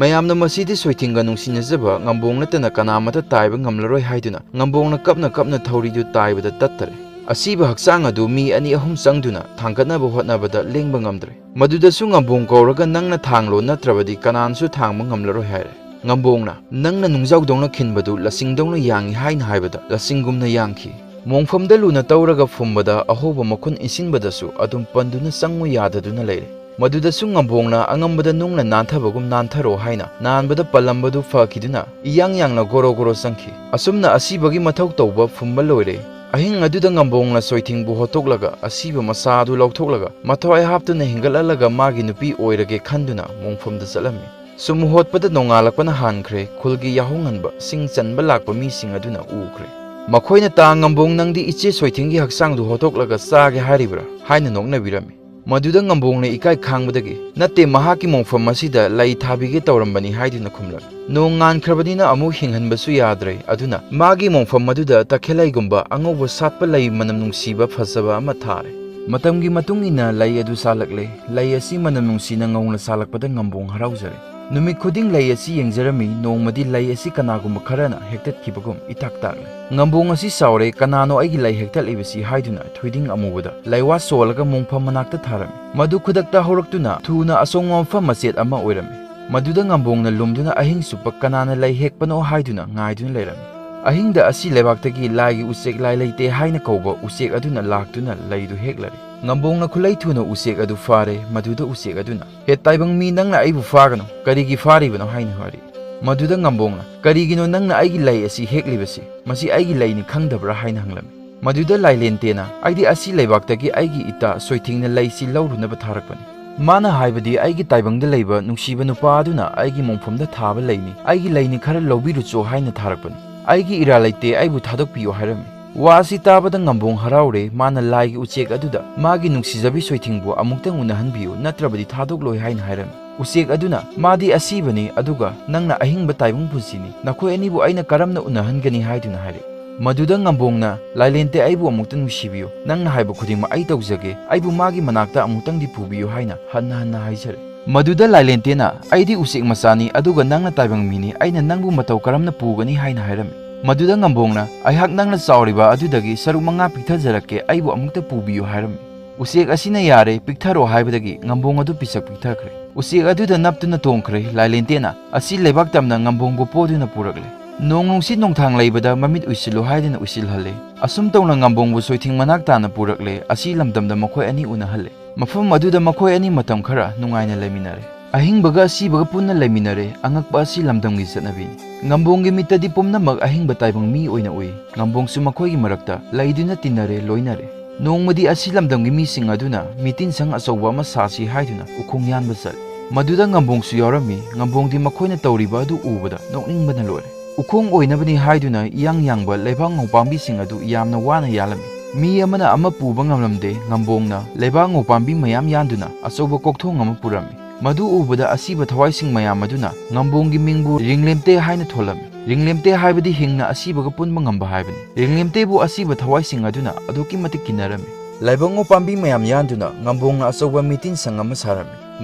ꯃꯌꯥꯝꯅ ꯃꯁꯤꯗꯤ ꯁꯣꯏꯊꯤꯡꯒ ꯅꯨꯡꯁꯤꯅꯖꯕ ꯉꯝꯕꯣꯡ ꯅꯠꯇꯅ ꯀꯅꯥꯃꯠꯇ ꯇꯥꯏꯕ ꯉꯝꯂꯔꯣꯏ ꯍꯥꯏꯗꯨꯅ ꯉꯝꯕꯣꯡꯅ ꯀꯞꯅ ꯀꯞꯅ ꯊꯧꯔꯤꯗꯨ ꯇꯥꯏꯕꯗ ꯇꯠꯇꯔꯦ꯫ ꯑꯁꯤꯕ ꯍꯛꯆꯥꯡ ꯑꯗꯨ ꯃꯤ ꯑꯅꯤ ꯑꯍꯨꯝ ꯆꯪꯗꯨꯅ ꯊꯥꯡꯒꯠꯅꯕ ꯍꯣꯠꯅꯕꯗ ꯂꯦꯡꯕ ꯉꯝꯗ꯭ꯔꯦ꯫ ꯃꯗꯨꯗꯁꯨ ꯉꯝꯕꯣꯡ ꯀꯧꯔꯒ "ꯅꯪꯅ ꯊꯥꯡꯂꯣ, ꯅꯠꯇ꯭ꯔꯕꯗꯤ ꯀꯅꯥꯅꯁꯨ ꯊꯥꯡꯕ ꯉꯝꯂꯔꯣꯏ" ꯍꯥꯏꯔꯦ꯫ ꯉꯝꯕꯣꯡꯅ "ꯅꯪꯅ ꯅꯨꯡꯖꯥꯎꯗꯧꯅ ꯈꯤꯟꯕꯗꯨ ꯂꯁꯤꯡꯗꯧꯅ ꯌꯥꯡꯏ" ꯍꯥꯏꯅ ꯍꯥꯏꯕꯗ ꯂꯁꯤꯡꯒꯨꯝꯅ ꯌꯥꯡꯈꯤ꯫ ꯃꯣꯡꯐꯝꯗ ꯂꯨꯅ ꯇꯧꯔꯒ ꯐꯨꯝꯕꯗ ꯑꯍꯣꯕ ꯃꯈꯨꯟ ꯏꯟꯁꯤꯟꯕꯗꯁꯨ ꯑꯗꯨꯝ ꯄꯟꯗꯨꯅ ꯆꯪꯉꯨ ꯌꯥꯗꯗꯨꯅ ꯂꯩꯔꯦ꯫ ꯃꯗꯨꯗꯁꯨ ꯉꯝꯕꯣꯡꯅ ꯑꯉꯝꯕꯗ ꯅꯨꯡꯅ ꯅꯥꯟꯊꯕꯒꯨꯝ "ꯅꯥꯟꯊꯔꯣ" ꯍꯥꯏꯅ ꯅꯥꯟꯕꯗ ꯄꯜꯂꯝꯕꯗꯨ ꯐꯈꯤꯗꯨꯅ ꯏꯌꯥꯡ ꯌꯥꯡꯅ ꯒꯣꯔꯣ ꯒꯣꯔꯣ ꯆꯪꯈꯤ꯫ ꯑꯁꯨꯝꯅ ꯑꯁꯤꯕꯒꯤ ꯃꯊꯧ ꯇꯧꯕ ꯐꯨꯝꯕ ꯂꯣꯏꯔꯦ꯫ ꯑꯍꯤꯡ ꯑꯗꯨꯗ ꯉꯝꯕꯣꯡꯅ ꯁꯣꯏꯊꯤꯡꯕꯨ ꯍꯣꯠꯇꯣꯛꯂꯒ ꯑꯁꯤꯕ ꯃꯆꯥ ꯑꯗꯨ ꯂꯧꯊꯣꯛꯂꯒ ꯃꯊ꯭ꯋꯥꯏ ꯍꯥꯞꯇꯨꯅ ꯍꯤꯡꯒꯠꯍꯜꯂꯒ ꯃꯥꯒꯤ ꯅꯨꯄꯤ ꯑꯣꯏꯔꯒꯦ ꯈꯟꯗꯨꯅ ꯃꯣꯡꯐꯝꯗ ꯆꯠꯂꯝꯃꯤ꯫ ꯁꯨꯝ ꯍꯣꯠꯄꯗ ꯅꯣꯡꯉꯥꯜꯂꯛꯄꯅ ꯍꯥꯟꯈ꯭ꯔꯦ꯫ ꯈꯨꯜꯒꯤ ꯌꯥꯍꯧꯉꯟꯕ ꯁꯤꯡ ꯆꯟꯕ ꯂꯥꯛꯄ ꯃꯤꯁꯤꯡ ꯑꯗꯨꯅ ꯎꯈ꯭ꯔꯦ꯫ ꯃꯈꯣꯏꯅ "ꯇꯥ ꯉꯝꯕꯣꯡ, ꯅꯪꯗꯤ ꯏꯆꯦ ꯁꯣꯏꯊꯤꯡꯒꯤ ꯍꯛꯆꯥꯡꯗꯨ ꯍꯣꯠꯇꯣꯛꯂꯒ ꯆꯥꯒꯦ ꯍꯥꯏꯔꯤꯕ꯭ꯔꯥ?" ꯍꯥꯏꯅ ꯅꯣꯛꯅꯕꯤꯔꯝꯃꯤ꯫ ꯃꯗꯨꯗ ꯉꯝꯕꯣꯡꯅ ꯏꯀꯥꯏ ꯈꯥꯡꯕꯗꯒꯤ, "ꯅꯠꯇꯦ, ꯃꯍꯥꯛꯀꯤ ꯃꯣꯡꯐꯝ ꯑꯁꯤꯗ ꯂꯩ ꯊꯥꯕꯤꯒꯦ ꯇꯧꯔꯝꯕꯅꯤ" ꯍꯥꯏꯗꯨꯅ ꯈꯨꯝꯂꯛꯏ꯫ ꯅꯣꯡ ꯉꯥꯟꯈ꯭ꯔꯕꯅꯤꯅ ꯑꯃꯨꯛ ꯍꯤꯡꯍꯟꯕꯁꯨ ꯌꯥꯗ꯭ꯔꯦ, ꯑꯗꯨꯅ ꯃꯥꯒꯤ ꯃꯣꯡꯐꯝ ꯑꯗꯨꯗ ꯇꯈꯦꯜꯂꯩꯒꯨꯝꯕ ꯑꯉꯧꯕ ꯁꯥꯠꯄ ꯂꯩ ꯃꯅꯝ ꯅꯨꯡꯁꯤꯕ ꯐꯖꯕ ꯑꯃ ꯊꯥꯔꯦ꯫ ꯃꯇꯝꯒꯤ ꯃꯇꯨꯡ ꯏꯟꯅ ꯂꯩ ꯑꯗꯨ ꯁꯥꯠꯂꯛꯂꯦ꯫ ꯂꯩ ꯑꯁꯤ ꯃꯅꯝ ꯅꯨꯡꯁꯤꯅ ꯉꯧꯅ ꯁꯥꯠꯂꯛꯄꯗ ꯉꯝꯕꯣꯡ ꯍꯔꯥꯎꯖꯔꯦ꯫ ꯅꯨꯃꯤꯠ ꯈꯨꯗꯤꯡ ꯂꯩ ꯑꯁꯤ ꯌꯦꯡꯖꯔꯝꯃꯤ꯫ ꯅꯣꯡꯃꯗꯤ ꯂꯩ ꯑꯁꯤ ꯀꯅꯥꯒꯨꯝꯕ ꯈꯔꯅ ꯍꯦꯛꯇꯠꯈꯤꯕꯒꯨꯝ ꯏꯇꯥꯛ ꯇꯥꯛꯂꯦ꯫ "ꯉꯝꯕꯣꯡ ꯑꯁꯤ ꯆꯥꯎꯔꯦ, ꯀꯅꯥꯅꯣ ꯑꯩꯒꯤ ꯂꯩ ꯍꯦꯛꯇꯠꯂꯤꯕꯁꯤ?" ꯍꯥꯏꯗꯨꯅ ꯊꯣꯏꯗꯤꯡ ꯑꯃꯨꯕꯗ ꯂꯩꯋꯥ ꯁꯣꯜꯂꯒ ꯃꯣꯡꯐꯝ ꯃꯅꯥꯛꯇ ꯊꯥꯔꯝꯃꯤ꯫ ꯃꯗꯨ ꯈꯨꯗꯛꯇ ꯍꯧꯔꯛꯇꯨꯅ ꯊꯨꯅ ꯑꯁꯣꯡꯕ ꯃꯐꯝ ꯃꯆꯦꯠ ꯑꯃ ꯑꯣꯏꯔꯝꯃꯤ꯫ ꯃꯗꯨꯗ ꯉꯝꯕꯣꯡꯅ ꯂꯨꯝꯗꯨꯅ ꯑꯍꯤꯡ ꯆꯨꯞꯄ ꯀꯅꯥꯅ ꯂꯩ ꯍꯦꯛꯄꯅꯣ ꯍꯥꯏꯗꯨꯅ ꯉꯥꯏꯗꯨꯅ ꯂꯩꯔꯝꯃꯤ꯫ ꯑꯍꯤꯡꯗ ꯑꯁꯤ ꯂꯩꯕꯥꯛꯇꯒꯤ ꯂꯥꯏꯒꯤ ꯎꯆꯦꯛ ꯂꯥꯏ ꯂꯩꯇꯦ ꯍꯥꯏꯅ ꯀꯧꯕ ꯎꯆꯦꯛ ꯑꯗꯨꯅ ꯂꯥꯛꯇꯨꯅ ꯂꯩꯗꯨ ꯍꯦꯛꯂꯔꯦ꯫ ꯉꯝꯕꯣꯡꯅ ꯈꯨꯠꯂꯩ ꯊꯨꯅ ꯎꯆꯦꯛ ꯑꯗꯨ ꯐꯥꯔꯦ꯫ ꯃꯗꯨꯗ ꯎꯆꯦꯛ ꯑꯗꯨꯅ, "ꯍꯦ ꯇꯥꯏꯕꯪ ꯃꯤ, ꯅꯪꯅ ꯑꯩꯕꯨ ꯐꯥꯒꯅꯨ, ꯀꯔꯤꯒꯤ ꯐꯥꯔꯤꯕꯅꯣ?" ꯍꯥꯏꯅ ꯍꯥꯏꯔꯤ꯫ ꯃꯗꯨꯗ ꯉꯝꯕꯣꯡꯅ, "ꯀꯔꯤꯒꯤꯅꯣ ꯅꯪꯅ ꯑꯩꯒꯤ ꯂꯩ ꯑꯁꯤ ꯍꯦꯛꯂꯤꯕꯁꯤ? ꯃꯁꯤ ꯑꯩꯒꯤ ꯂꯩꯅꯤ ꯈꯪꯗꯕ꯭ꯔꯥ?" ꯍꯥꯏꯅ ꯍꯪꯂꯝꯃꯤ꯫ ꯃꯗꯨꯗ ꯂꯥꯏꯂꯦꯟꯇꯦꯅ, "ꯑꯩꯗꯤ ꯑꯁꯤ ꯂꯩꯕꯥꯛꯇꯒꯤ ꯑꯩꯒꯤ ꯏꯇꯥ ꯁꯣꯏꯊꯤꯡꯅ ꯂꯩꯁꯤ ꯂꯧꯔꯨꯅꯕ ꯊꯥꯔꯛꯄꯅꯤ꯫ ꯃꯥꯅ ꯍꯥꯏꯕꯗꯤ ꯑꯩꯒꯤ ꯇꯥꯏꯕꯪꯗ ꯂꯩꯕ ꯅꯨꯡꯁꯤꯕ ꯅꯨꯄꯥ ꯑꯗꯨꯅ ꯑꯩꯒꯤ ꯃꯣꯡꯐꯝꯗ ꯊꯥꯕ ꯂꯩꯅꯤ, ꯑꯩꯒꯤ ꯂꯩꯅꯤ, ꯈꯔ ꯂꯧꯕꯤꯔꯨꯆꯣ ꯍꯥꯏꯅ ꯊꯥꯔꯛꯄꯅꯤ꯫ ꯑꯩꯒꯤ ꯏꯔꯥ ꯂꯩꯇꯦ, ꯑꯩꯕꯨ ꯊꯥꯗꯣꯛꯄꯤꯌꯨ" ꯍꯥꯏꯔꯝꯃꯤ꯫ ꯋꯥ ꯑꯁꯤ ꯇꯥꯕꯗ ꯉꯝꯕꯣꯡ ꯍꯔꯥꯎꯔꯦ꯫ ꯃꯥꯅ ꯂꯥꯏꯒꯤ ꯎꯆꯦꯛ ꯑꯗꯨꯗ ꯃꯥꯒꯤ ꯅꯨꯡꯁꯤꯖꯕꯤ ꯁꯣꯏꯊꯤꯡꯕꯨ ꯑꯃꯨꯛꯇꯪ ꯎꯅꯍꯟꯕꯤꯌꯨ, ꯅꯠꯇ꯭ꯔꯕꯗꯤ ꯊꯥꯗꯣꯛꯂꯣꯏ ꯍꯥꯏꯅ ꯍꯥꯏꯔꯝꯃꯤ꯫ ꯎꯆꯦꯛ ꯑꯗꯨꯅ, "ꯃꯥꯗꯤ ꯑꯁꯤꯕꯅꯤ, ꯑꯗꯨꯒ ꯅꯪꯅ ꯑꯍꯤꯡꯕ ꯇꯥꯏꯕꯪ ꯄꯨꯟꯁꯤꯅꯤ, ꯅꯈꯣꯏ ꯑꯅꯤꯕꯨ ꯑꯩꯅ ꯀꯔꯝꯅ ꯎꯅꯍꯟꯒꯅꯤ?" ꯍꯥꯏꯗꯨꯅ ꯍꯥꯏꯔꯛꯏ꯫ ꯃꯗꯨꯗ ꯉꯝꯕꯣꯡꯅ, "ꯂꯥꯏꯂꯦꯟꯇꯦ, ꯑꯩꯕꯨ ꯑꯃꯨꯛꯇ ꯅꯨꯡꯁꯤꯕꯤꯌꯨ, ꯅꯪꯅ ꯍꯥꯏꯕ ꯈꯨꯗꯤꯡꯃꯛ ꯑꯩ ꯇꯧꯖꯒꯦ, ꯑꯩꯕꯨ ꯃꯥꯒꯤ ꯃꯅꯥꯛꯇ ꯑꯃꯨꯛꯇꯪꯗꯤ ꯄꯨꯕꯤꯌꯨ" ꯍꯥꯏꯅ ꯍꯟꯅ ꯍꯟꯅ ꯍꯥꯏꯖꯔꯦ꯫ ꯃꯗꯨꯗ ꯂꯥꯏꯂꯦꯟꯇꯦꯅ, "ꯑꯩꯗꯤ ꯎꯆꯦꯛ ꯃꯆꯥꯅꯤ, ꯑꯗꯨꯒ ꯅꯪꯅ ꯇꯥꯏꯕꯪ ꯃꯤꯅꯤ, ꯑꯩꯅ ꯅꯪꯕꯨ ꯃꯇꯧ ꯀꯔꯝꯅ ꯄꯨꯒꯅꯤ?" ꯍꯥꯏꯅ ꯍꯥꯏꯔꯝꯃꯤ꯫ ꯃꯗꯨꯗ ꯉꯝꯕꯣꯡꯅ, "ꯑꯩꯍꯥꯛ ꯅꯪꯅ ꯆꯥꯎꯔꯤꯕ ꯑꯗꯨꯗꯒꯤ ꯁꯔꯨꯛ ꯃꯉꯥ ꯄꯤꯛꯊꯖꯔꯛꯀꯦ, ꯑꯩꯕꯨ ꯑꯃꯨꯛꯇ ꯄꯨꯕꯤꯌꯨ" ꯍꯥꯏꯔꯝꯃꯤ꯫ ꯎꯆꯦꯛ ꯑꯁꯤꯅ ꯌꯥꯔꯦ, ꯄꯤꯛꯊꯔꯣ ꯍꯥꯏꯕꯗꯒꯤ ꯉꯝꯕꯣꯡ ꯑꯗꯨ ꯄꯤꯁꯛ ꯄꯤꯛꯊꯈ꯭ꯔꯦ꯫ ꯎꯆꯦꯛ ꯑꯗꯨꯗ ꯅꯞꯇꯨꯅ ꯇꯣꯡꯈ꯭ꯔꯦ꯫ ꯂꯥꯏꯂꯦꯟꯇꯦꯅ ꯑꯁꯤ ꯂꯩꯕꯥꯛ ꯇꯝꯅ ꯉꯝꯕꯣꯡꯕꯨ ꯄꯣꯗꯨꯅ ꯄꯨꯔꯛꯂꯦ꯫ "ꯅꯣꯡ ꯅꯨꯡꯁꯤꯠ ꯅꯣꯡꯊꯥꯡ ꯂꯩꯕꯗ ꯃꯃꯤꯠ ꯎꯏꯁꯤꯜꯂꯨ" ꯍꯥꯏꯗꯨꯅ ꯎꯏꯁꯤꯜꯍꯜꯂꯦ꯫ ꯑꯁꯨꯝ ꯇꯧꯅ ꯉꯝꯕꯣꯡꯕꯨ ꯁꯣꯏꯊꯤꯡ ꯃꯅꯥꯛ ꯇꯥꯅ ꯄꯨꯔꯛꯂꯦ꯫ ꯑꯁꯤ ꯂꯝꯗꯝꯗ ꯃꯈꯣꯏ ꯑꯅꯤ ꯎꯅꯍꯜꯂꯦ꯫ ꯃꯐꯝ ꯑꯗꯨꯗ ꯃꯈꯣꯏ ꯑꯅꯤ ꯃꯇꯝ ꯈꯔ ꯅꯨꯡꯉꯥꯏꯅ ꯂꯩꯃꯤꯟꯅꯔꯦ꯫ ꯑꯍꯤꯡꯕꯒ ꯑꯁꯤꯕꯒ ꯄꯨꯟꯅ ꯂꯩꯃꯤꯟꯅꯔꯦ꯫ ꯑꯉꯛꯄ ꯑꯁꯤ ꯂꯝꯗꯝꯒꯤ ꯆꯠꯅꯕꯤꯅꯤ꯫ ꯉꯝꯕꯣꯡꯒꯤ ꯃꯤꯠꯇꯗꯤ ꯄꯨꯝꯅꯃꯛ ꯑꯍꯤꯡꯕ ꯇꯥꯏꯕꯪ ꯃꯤ ꯑꯣꯏꯅ ꯎꯏ꯫ ꯉꯝꯕꯣꯡꯁꯨ ꯃꯈꯣꯏꯒꯤ ꯃꯔꯛꯇ ꯂꯩꯗꯨꯅ ꯇꯤꯟꯅꯔꯦ, ꯂꯣꯏꯅꯔꯦ꯫ ꯅꯣꯡꯃꯗꯤ ꯑꯁꯤ ꯂꯝꯗꯝꯒꯤ ꯃꯤꯁꯤꯡ ꯑꯗꯨꯅ ꯃꯤꯇꯤꯟ ꯁꯪ ꯑꯆꯧꯕ ꯑꯃ ꯁꯥꯁꯤ ꯍꯥꯏꯗꯨꯅ ꯎꯈꯣꯡ ꯌꯥꯟꯕ ꯆꯠꯂꯤ꯫ ꯃꯗꯨꯗ ꯉꯝꯕꯣꯡꯁꯨ ꯌꯥꯎꯔꯝꯃꯤ꯫ ꯉꯝꯕꯣꯡꯗꯤ ꯃꯈꯣꯏꯅ ꯇꯧꯔꯤꯕ ꯑꯗꯨ ꯎꯕꯗ ꯅꯣꯛꯅꯤꯡꯕꯅ ꯂꯣꯏꯔꯦ꯫ ꯎꯈꯣꯡ ꯑꯣꯏꯅꯕꯅꯤ ꯍꯥꯏꯗꯨꯅ ꯏꯌꯥꯡ ꯌꯥꯡꯕ ꯂꯩꯕꯥꯛ ꯉꯧꯄꯥꯝꯕꯤꯁꯤꯡ ꯑꯗꯨ ꯌꯥꯝꯅ ꯋꯥꯅ ꯌꯥꯜꯂꯝꯃꯤ꯫ ꯃꯤ ꯑꯃꯅ ꯑꯃ ꯄꯨꯕ ꯉꯝꯂꯝꯗꯦ꯫ ꯉꯝꯕꯣꯡꯅ ꯂꯩꯕꯥꯛ ꯉꯧꯄꯥꯝꯕꯤ ꯃꯌꯥꯝ ꯌꯥꯟꯗꯨꯅ ꯑꯆꯧꯕ ꯀꯣꯛꯊꯣꯡ ꯑꯃ ꯄꯨꯔꯝꯃꯤ꯫ ꯃꯗꯨ ꯎꯕꯗ ꯑꯁꯤꯕ ꯊꯋꯥꯏꯁꯤꯡ ꯃꯌꯥꯝ ꯑꯗꯨꯅ ꯉꯝꯕꯣꯡꯒꯤ ꯃꯤꯡꯕꯨ ꯔꯤꯡꯂꯦꯝꯇꯦ ꯍꯥꯏꯅ ꯊꯣꯜꯂꯝꯃꯤ꯫ ꯔꯤꯡꯂꯦꯝꯇꯦ ꯍꯥꯏꯕꯗꯤ ꯍꯤꯡꯅ ꯑꯁꯤꯕꯒ ꯄꯨꯟꯕ ꯉꯝꯕ ꯍꯥꯏꯕꯅꯤ꯫ ꯔꯤꯡꯂꯦꯝꯇꯦꯕꯨ ꯑꯁꯤꯕ ꯊꯋꯥꯏꯁꯤꯡ ꯑꯗꯨꯅ ꯑꯗꯨꯛꯀꯤ ꯃꯇꯤꯛ ꯀꯤꯅꯔꯝꯃꯤ꯫ ꯂꯥꯏꯕꯛ ꯉꯧꯄꯥꯝꯕꯤ ꯃꯌꯥꯝ ꯌꯥꯟꯗꯨꯅ ꯉꯝꯕꯣꯡꯅ ꯑꯆꯧꯕ ꯃꯤꯇꯤꯟ ꯁꯪ ꯑꯃ ꯁꯥꯔꯝꯃꯤ꯫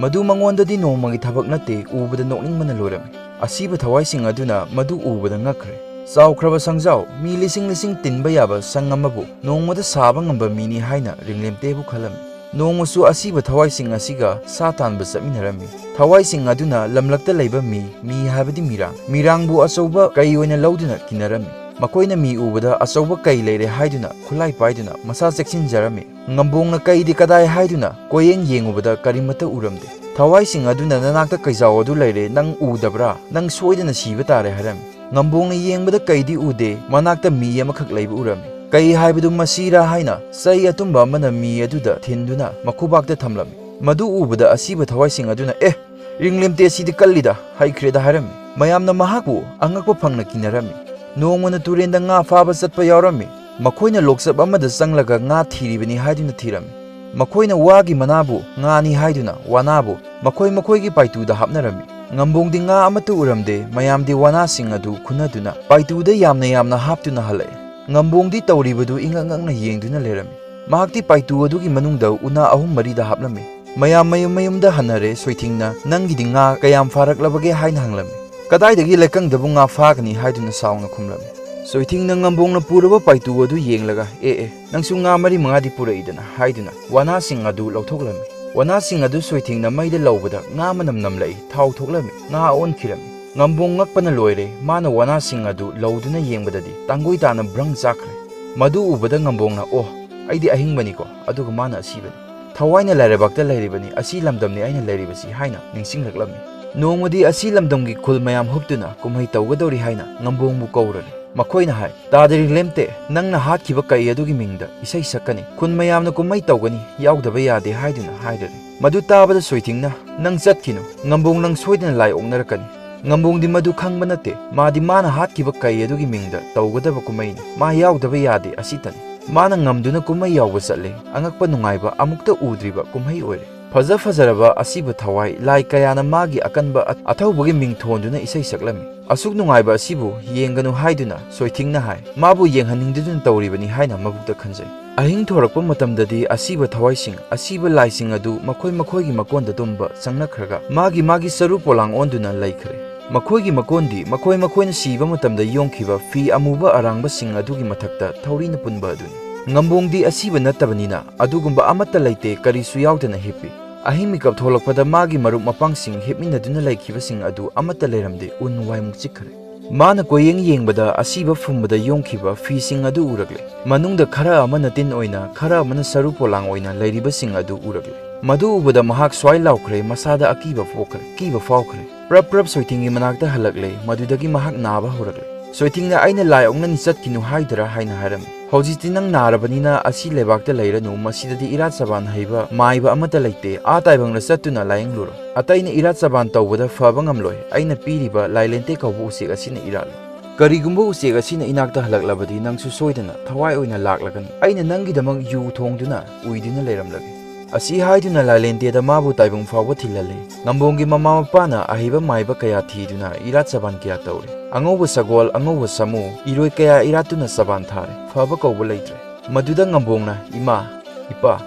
ꯃꯗꯨ ꯃꯉꯣꯟꯗꯗꯤ ꯅꯣꯡꯃꯒꯤ ꯊꯕꯛ ꯅꯠꯇꯦ, ꯎꯕꯗ ꯅꯣꯛꯅꯤꯡꯕꯅ ꯂꯣꯏꯔꯝꯃꯤ꯫ ꯑꯁꯤꯕ ꯊꯋꯥꯏꯁꯤꯡ ꯑꯗꯨꯅ ꯃꯗꯨ ꯎꯕꯗ ꯉꯛꯈ꯭ꯔꯦ꯫ ꯆꯥꯎꯈ꯭ꯔꯕ ꯁꯪꯖꯥꯎ, ꯃꯤ ꯂꯤꯁꯤꯡ ꯂꯤꯁꯤꯡ ꯇꯤꯟꯕ ꯌꯥꯕ ꯁꯪ ꯑꯃꯕꯨ ꯅꯣꯡꯃꯗ ꯁꯥꯕ ꯉꯝꯕ ꯃꯤꯅꯤ ꯍꯥꯏꯅ ꯔꯤꯡꯂꯦꯝꯇꯦꯕꯨ ꯈꯜꯂꯝꯃꯤ꯫ ꯅꯣꯡꯃꯁꯨ ꯑꯁꯤꯕ ꯊꯋꯥꯏꯁꯤꯡ ꯑꯁꯤꯒ ꯁꯥ ꯇꯥꯟꯕ ꯆꯠꯃꯤꯟꯅꯔꯝꯃꯤ꯫ ꯊꯋꯥꯏꯁꯤꯡ ꯑꯗꯨꯅ ꯂꯝꯂꯛꯇ ꯂꯩꯕ ꯃꯤ, ꯃꯤ ꯍꯥꯏꯕꯗꯤ ꯃꯤꯔꯥꯡ, ꯃꯤꯔꯥꯡꯕꯨ ꯑꯆꯧꯕ ꯀꯩ ꯑꯣꯏꯅ ꯂꯧꯗꯨꯅ ꯀꯤꯅꯔꯝꯃꯤ꯫ ꯃꯈꯣꯏꯅ ꯃꯤ ꯎꯕꯗ ꯑꯆꯧꯕ ꯀꯩ ꯂꯩꯔꯦ ꯍꯥꯏꯗꯨꯅ ꯈꯨꯠꯂꯥꯏ ꯄꯥꯏꯗꯨꯅ ꯃꯁꯥ ꯆꯦꯛꯁꯤꯟꯖꯔꯝꯃꯤ꯫ ꯉꯝꯕꯣꯡꯅ ꯀꯩꯗꯤ ꯀꯗꯥꯏ ꯍꯥꯏꯗꯨꯅ ꯀꯣꯏꯌꯦꯡ ꯌꯦꯡꯉꯨꯕꯗ ꯀꯔꯤꯃꯠꯇ ꯎꯔꯝꯗꯦ꯫ ꯊꯋꯥꯏꯁꯤꯡ ꯑꯗꯨꯅ "ꯅꯅꯥꯛꯇ ꯀꯩꯖꯥꯎ ꯑꯗꯨ ꯂꯩꯔꯦ, ꯅꯪ ꯎꯗꯕ꯭ꯔꯥ? ꯅꯪ ꯁꯣꯏꯗꯅ ꯁꯤꯕ ꯇꯥꯔꯦ" ꯍꯥꯏꯔꯝꯃꯤ꯫ ꯉꯝꯕꯣꯡꯅ ꯌꯦꯡꯕꯗ ꯀꯩꯗꯤ ꯎꯗꯦ, ꯃꯅꯥꯛꯇ ꯃꯤ ꯑꯃꯈꯛ ꯂꯩꯕ ꯎꯔꯝꯃꯤ꯫ "ꯀꯩ ꯍꯥꯏꯕꯗꯨ ꯃꯁꯤꯔꯥ?" ꯍꯥꯏꯅ ꯆꯩ ꯑꯇꯨꯝꯕ ꯑꯃꯅ ꯃꯤ ꯑꯗꯨꯗ ꯊꯤꯟꯗꯨꯅ ꯃꯈꯨꯕꯥꯛꯇ ꯊꯝꯂꯝꯃꯤ꯫ ꯃꯗꯨ ꯎꯕꯗ ꯑꯁꯤꯕ ꯊꯋꯥꯏꯁꯤꯡ ꯑꯗꯨꯅ, "ꯑꯦ, ꯔꯤꯡꯂꯦꯝꯇꯦ, ꯑꯁꯤꯗꯤ ꯀꯜꯂꯤꯗ, ꯍꯩꯈ꯭ꯔꯦꯗ" ꯍꯥꯏꯔꯝꯃꯤ꯫ ꯃꯌꯥꯝꯅ ꯃꯍꯥꯛꯄꯨ ꯑꯉꯛꯄ ꯐꯪꯅ ꯀꯤꯅꯔꯝꯃꯤ꯫ ꯅꯣꯡꯃꯅ ꯇꯨꯔꯦꯟꯗ ꯉꯥ ꯐꯥꯕ ꯆꯠꯄ ꯌꯥꯎꯔꯝꯃꯤ꯫ ꯃꯈꯣꯏꯅ ꯂꯣꯛꯆꯞ ꯑꯃꯗ ꯆꯪꯂꯒ ꯉꯥ ꯊꯤꯔꯤꯕꯅꯤ ꯍꯥꯏꯗꯨꯅ ꯊꯤꯔꯝꯃꯤ꯫ ꯃꯈꯣꯏꯅ ꯋꯥꯒꯤ ꯃꯅꯥꯕꯨ ꯉꯥꯅꯤ ꯍꯥꯏꯗꯨꯅ ꯋꯥꯅꯥꯕꯨ ꯃꯈꯣꯏ ꯃꯈꯣꯏꯒꯤ ꯄꯥꯏꯇꯨꯗ ꯍꯥꯞꯅꯔꯝꯃꯤ꯫ ꯉꯝꯕꯣꯡꯗꯤ ꯉꯥ ꯑꯃꯠꯇ ꯎꯔꯝꯗꯦ꯫ ꯃꯌꯥꯝꯗꯤ ꯋꯥꯅꯥꯁꯤꯡ ꯑꯗꯨ ꯈꯨꯟꯅꯗꯨꯅ ꯄꯥꯏꯇꯨꯗ ꯌꯥꯝꯅ ꯌꯥꯝꯅ ꯍꯥꯞꯇꯨꯅ ꯍꯜꯂꯛꯏ꯫ ꯉꯝꯕꯣꯡꯗꯤ ꯇꯧꯔꯤꯕꯗꯨ ꯏꯉꯛ ꯉꯛꯅ ꯌꯦꯡꯗꯨꯅ ꯂꯩꯔꯝꯃꯤ꯫ ꯃꯍꯥꯛꯇꯤ ꯄꯥꯏꯇꯨ ꯑꯗꯨꯒꯤ ꯃꯅꯨꯡꯗ ꯎꯅꯥ ꯑꯍꯨꯝ ꯃꯔꯤꯗ ꯍꯥꯞꯂꯝꯃꯤ꯫ ꯃꯌꯥꯝ ꯃꯌꯨꯝ ꯃꯌꯨꯝꯗ ꯍꯟꯅꯔꯦ꯫ ꯁꯣꯏꯊꯤꯡꯅ, "ꯅꯪꯒꯤꯗꯤ ꯉꯥ ꯀꯌꯥꯝ ꯐꯥꯔꯛꯂꯕꯒꯦ?" ꯍꯥꯏꯅ ꯍꯪꯂꯝꯃꯤ꯫ "ꯀꯗꯥꯏꯗꯒꯤ ꯂꯩꯀꯪꯗꯕꯨ ꯉꯥ ꯐꯥꯒꯅꯤ?" ꯍꯥꯏꯗꯨꯅ ꯁꯥꯎꯅ ꯈꯨꯝꯂꯝꯃꯤ꯫ ꯁꯣꯏꯊꯤꯡꯅ ꯉꯝꯕꯣꯡꯅ ꯄꯨꯔꯕ ꯄꯥꯏꯇꯨ ꯑꯗꯨ ꯌꯦꯡꯂꯒ, "ꯑꯦ ꯑꯦ, ꯅꯪꯁꯨ ꯉꯥ ꯃꯔꯤ ꯃꯉꯥꯗꯤ ꯄꯨꯔꯛꯏꯗꯅ" ꯍꯥꯏꯗꯨꯅ ꯋꯥꯅꯥꯁꯤꯡ ꯑꯗꯨ ꯂꯧꯊꯣꯛꯂꯝꯃꯤ꯫ ꯋꯥꯅꯥꯁꯤꯡ ꯑꯗꯨ ꯁꯣꯏꯊꯤꯡꯅ ꯃꯩꯗ ꯂꯧꯕꯗ ꯉꯥ ꯃꯅꯝ ꯅꯝꯂꯛꯏ, ꯊꯥꯎ ꯊꯣꯛꯂꯝꯃꯤ, ꯉꯥ ꯑꯣꯟꯈꯤꯔꯝꯃꯤ꯫ ꯉꯝꯕꯣꯡ ꯉꯛꯄꯅ ꯂꯣꯏꯔꯦ꯫ ꯃꯥꯅ ꯋꯥꯅꯥꯁꯤꯡ ꯑꯗꯨ ꯂꯧꯗꯨꯅ ꯌꯦꯡꯕꯗꯗꯤ ꯇꯥꯡꯒꯣꯏ ꯇꯥꯅ ꯕ꯭ꯔꯪ ꯆꯥꯈ꯭ꯔꯦ꯫ ꯃꯗꯨ ꯎꯕꯗ ꯉꯝꯕꯣꯡꯅ, "ꯑꯣ, ꯑꯩꯗꯤ ꯑꯍꯤꯡꯕꯅꯤꯀꯣ, ꯑꯗꯨꯒ ꯃꯥꯅ ꯑꯁꯤꯕꯅꯤ꯫ ꯊꯋꯥꯏꯅ ꯂꯥꯏꯔꯩꯕꯥꯛꯇ ꯂꯩꯔꯤꯕꯅꯤ, ꯑꯁꯤ ꯂꯝꯗꯝꯅꯤ ꯑꯩꯅ ꯂꯩꯔꯤꯕꯁꯤ" ꯍꯥꯏꯅ ꯅꯤꯡꯁꯤꯡꯂꯛꯂꯝꯃꯤ꯫ ꯅꯣꯡꯃꯗꯤ ꯑꯁꯤ ꯂꯝꯗꯝꯒꯤ ꯈꯨꯜ ꯃꯌꯥꯝ ꯍꯨꯞꯇꯨꯅ ꯀꯨꯝꯍꯩ ꯇꯧꯒꯗꯧꯔꯤ ꯍꯥꯏꯅ ꯉꯝꯕꯣꯡꯕꯨ ꯀꯧꯔꯔꯦ꯫ ꯃꯈꯣꯏꯅ ꯍꯥꯏ, "ꯇꯥꯗ ꯔꯤꯡꯂꯦꯝꯇꯦ, ꯅꯪꯅ ꯍꯥꯠꯈꯤꯕ ꯀꯩ ꯑꯗꯨꯒꯤ ꯃꯤꯡꯗ ꯏꯁꯩ ꯁꯛꯀꯅꯤ꯫ ꯈꯨꯟ ꯃꯌꯥꯝꯅ ꯀꯨꯝꯍꯩ ꯇꯧꯒꯅꯤ, ꯌꯥꯎꯗꯕ ꯌꯥꯗꯦ" ꯍꯥꯏꯗꯨꯅ ꯍꯥꯏꯔꯔꯦ꯫ ꯃꯗꯨ ꯇꯥꯕꯗ ꯁꯣꯏꯊꯤꯡꯅ, "ꯅꯪ ꯆꯠꯈꯤꯅꯨ, ꯉꯝꯕꯣꯡ ꯅꯪ ꯁꯣꯏꯗꯅ ꯂꯥꯏ ꯑꯣꯛꯅꯔꯛꯀꯅꯤ"꯫ ꯉꯝꯕꯣꯡꯗꯤ ꯃꯗꯨ ꯈꯪꯕ ꯅꯠꯇꯦ꯫ ꯃꯥꯗꯤ ꯃꯥꯅ ꯍꯥꯠꯈꯤꯕ ꯀꯩ ꯑꯗꯨꯒꯤ ꯃꯤꯡꯗ ꯇꯧꯒꯗꯕ ꯀꯨꯝꯍꯩꯅꯤ꯫ ꯃꯥ ꯌꯥꯎꯗꯕ ꯌꯥꯗꯦ, ꯑꯁꯤꯇꯅꯤ꯫ ꯃꯥꯅ ꯉꯝꯗꯨꯅ ꯀꯨꯝꯍꯩ ꯌꯥꯎꯕ ꯆꯠꯂꯦ꯫ ꯑꯉꯛꯄ ꯅꯨꯡꯉꯥꯏꯕ ꯑꯃꯨꯛꯇ ꯎꯗ꯭ꯔꯤꯕ ꯀꯨꯝꯍꯩ ꯑꯣꯏꯔꯦ꯫ ꯐꯖ ꯐꯖꯔꯕ ꯑꯁꯤꯕ ꯊꯋꯥꯏ, ꯂꯥꯏ ꯀꯌꯥꯅ ꯃꯥꯒꯤ ꯑꯀꯟꯕ ꯑ-, ꯑꯊꯧꯕꯒꯤ ꯃꯤꯡ ꯊꯣꯟꯗꯨꯅ ꯏꯁꯩ ꯁꯛꯂꯝꯃꯤ꯫ ꯑꯁꯨꯛ ꯅꯨꯡꯉꯥꯏꯕ ꯑꯁꯤꯕꯨ ꯌꯦꯡꯒꯅꯨ ꯍꯥꯏꯗꯨꯅ ꯁꯣꯏꯊꯤꯡꯅ ꯍꯥꯏ꯫ ꯃꯥꯕꯨ ꯌꯦꯡꯍꯟꯅꯤꯡꯗꯗꯨꯅ ꯇꯧꯔꯤꯕꯅꯤ ꯍꯥꯏꯅ ꯃꯕꯨꯛꯇ ꯈꯟꯖꯩ꯫ ꯑꯍꯤꯡ ꯊꯣꯔꯛꯄ ꯃꯇꯝꯗꯗꯤ ꯑꯁꯤꯕ ꯊꯋꯥꯏꯁꯤꯡ, ꯑꯁꯤꯕ ꯂꯥꯏꯁꯤꯡ ꯑꯗꯨ ꯃꯈꯣꯏ ꯃꯈꯣꯏꯒꯤ ꯃꯀꯣꯟꯗ ꯇꯨꯝꯕ ꯆꯪꯅꯈ꯭ꯔꯒ ꯃꯥꯒꯤ ꯃꯥꯒꯤ ꯁꯔꯨ ꯄꯣꯂꯥꯡ ꯑꯣꯟꯗꯨꯅ ꯂꯩꯈ꯭ꯔꯦ꯫ ꯃꯈꯣꯏꯒꯤ ꯃꯀꯣꯟꯗꯤ ꯃꯈꯣꯏ ꯃꯈꯣꯏꯅ ꯁꯤꯕ ꯃꯇꯝꯗ ꯌꯣꯡꯈꯤꯕ ꯐꯤ ꯑꯃꯨꯕ ꯑꯔꯥꯡꯕꯁꯤꯡ ꯑꯗꯨꯒꯤ ꯃꯊꯛꯇ ꯊꯧꯔꯤꯅ ꯄꯨꯟꯕ ꯑꯗꯨꯅꯤ꯫ ꯉꯝꯕꯣꯡꯗꯤ ꯑꯁꯤꯕ ꯅꯠꯇꯕꯅꯤꯅ ꯑꯗꯨꯒꯨꯝꯕ ꯑꯃꯠꯇ ꯂꯩꯇꯦ, ꯀꯔꯤꯁꯨ ꯌꯥꯎꯗꯅ ꯍꯤꯞꯄꯤ꯫ ꯑꯍꯤꯡ ꯃꯤꯀꯞ ꯊꯣꯛꯂꯛꯄꯗ ꯃꯥꯒꯤ ꯃꯔꯨꯞ ꯃꯄꯥꯡꯁꯤꯡ ꯍꯤꯞꯃꯤꯟꯅꯗꯨꯅ ꯂꯩꯈꯤꯕꯁꯤꯡ ꯑꯗꯨ ꯑꯃꯠꯇ ꯂꯩꯔꯝꯗꯦ, ꯎꯟ ꯋꯥꯏꯃꯨꯛ ꯆꯤꯛꯈ꯭ꯔꯦ꯫ ꯃꯥꯅ ꯀꯣꯏꯌꯦꯡ ꯌꯦꯡꯕꯗ ꯑꯁꯤꯕ ꯐꯨꯝꯕꯗ ꯌꯣꯝꯈꯤꯕ ꯐꯤꯁꯤꯡ ꯑꯗꯨ ꯎꯔꯛꯂꯦ꯫ ꯃꯅꯨꯡꯗ ꯈꯔ ꯑꯃꯅ ꯇꯤꯟ ꯑꯣꯏꯅ, ꯈꯔ ꯑꯃꯅ ꯁꯔꯨ ꯄꯣꯂꯥꯡ ꯑꯣꯏꯅ ꯂꯩꯔꯤꯕꯁꯤꯡ ꯑꯗꯨ ꯎꯔꯛꯂꯦ꯫ ꯃꯗꯨ ꯎꯕꯗ ꯃꯍꯥꯛ ꯁ꯭ꯋꯥꯏ ꯂꯥꯎꯈ꯭ꯔꯦ, ꯃꯁꯥꯗ ꯑꯀꯤꯕ ꯄꯣꯛꯈ꯭ꯔꯦ, ꯑꯀꯤꯕ ꯐꯥꯎꯈ꯭ꯔꯦ꯫ ꯄ꯭ꯔꯞ ꯄ꯭ꯔꯞ ꯁꯣꯏꯊꯤꯡꯒꯤ ꯃꯅꯥꯛꯇ ꯍꯜꯂꯛꯂꯦ꯫ ꯃꯗꯨꯗꯒꯤ ꯃꯍꯥꯛ ꯅꯥꯕ ꯍꯧꯔꯛꯂꯦ꯫ ꯁꯣꯏꯊꯤꯡꯅ, "ꯑꯩꯅ ꯂꯥꯏ ꯑꯣꯛꯅꯅꯤ, ꯆꯠꯈꯤꯅꯨ ꯍꯥꯏꯗꯔꯥ?" ꯍꯥꯏꯅ ꯍꯥꯏꯔꯝꯃꯤ꯫ "ꯍꯧꯖꯤꯛꯇꯤ ꯅꯪ ꯅꯥꯔꯕꯅꯤꯅ ꯑꯁꯤ ꯂꯩꯕꯥꯛꯇ ꯂꯩꯔꯅꯨ, ꯃꯁꯤꯗꯗꯤ ꯏꯔꯥꯠ ꯆꯕꯥꯟ ꯍꯩꯕ ꯃꯥꯏꯕ ꯑꯃꯠꯇ ꯂꯩꯇꯦ, ꯑꯥ ꯇꯥꯏꯕꯪꯗ ꯆꯠꯇꯨꯅ ꯂꯥꯏꯌꯦꯡꯂꯨꯔꯣ꯫ ꯑꯇꯩꯅ ꯏꯔꯥꯠ ꯆꯕꯥꯟ ꯇꯧꯕꯗ ꯐꯕ ꯉꯝꯂꯣꯏ, ꯑꯩꯅ ꯄꯤꯔꯤꯕ ꯂꯥꯏꯂꯦꯟꯇꯦ ꯀꯧꯕ ꯎꯆꯦꯛ ꯑꯁꯤꯅ ꯏꯔꯥꯠꯂꯨ꯫ ꯀꯔꯤꯒꯨꯝꯕ ꯎꯆꯦꯛ ꯑꯁꯤꯅ ꯏꯅꯥꯛꯇ ꯍꯜꯂꯛꯂꯕꯗꯤ ꯅꯪꯁꯨ ꯁꯣꯏꯗꯅ ꯊꯋꯥꯏ ꯑꯣꯏꯅ ꯂꯥꯛꯂꯒꯅꯤ꯫ ꯑꯩꯅ ꯅꯪꯒꯤꯗꯃꯛ ꯌꯨ ꯊꯣꯡꯗꯨꯅ ꯎꯏꯗꯨꯅ ꯂꯩꯔꯝꯂꯒꯦ꯫" ꯑꯁꯤ ꯍꯥꯏꯗꯨꯅ ꯂꯥꯏꯂꯦꯟꯇꯦꯗ ꯃꯥꯕꯨ ꯇꯥꯏꯕꯪ ꯐꯥꯎꯕ ꯊꯤꯜꯍꯜꯂꯦ꯫ ꯉꯝꯕꯣꯡꯒꯤ ꯃꯃꯥ ꯃꯄꯥꯅ ꯑꯍꯩꯕ ꯃꯥꯏꯕ ꯀꯌꯥ ꯊꯤꯗꯨꯅ ꯏꯔꯥꯠ ꯆꯕꯥꯟ ꯀꯌꯥ ꯇꯧꯔꯦ꯫ ꯑꯉꯧꯕ ꯁꯒꯣꯜ, ꯑꯉꯧꯕ ꯁꯥꯃꯨ, ꯏꯔꯣꯏ ꯀꯌꯥ ꯏꯔꯥꯠꯇꯨꯅ ꯆꯕꯥꯟ ꯊꯥꯔꯦ꯫ ꯐꯕ ꯀꯧꯕ ꯂꯩꯇ꯭ꯔꯦ꯫ ꯃꯗꯨꯗ ꯉꯝꯕꯣꯡꯅ, "ꯏꯃꯥ, ꯏꯄꯥ,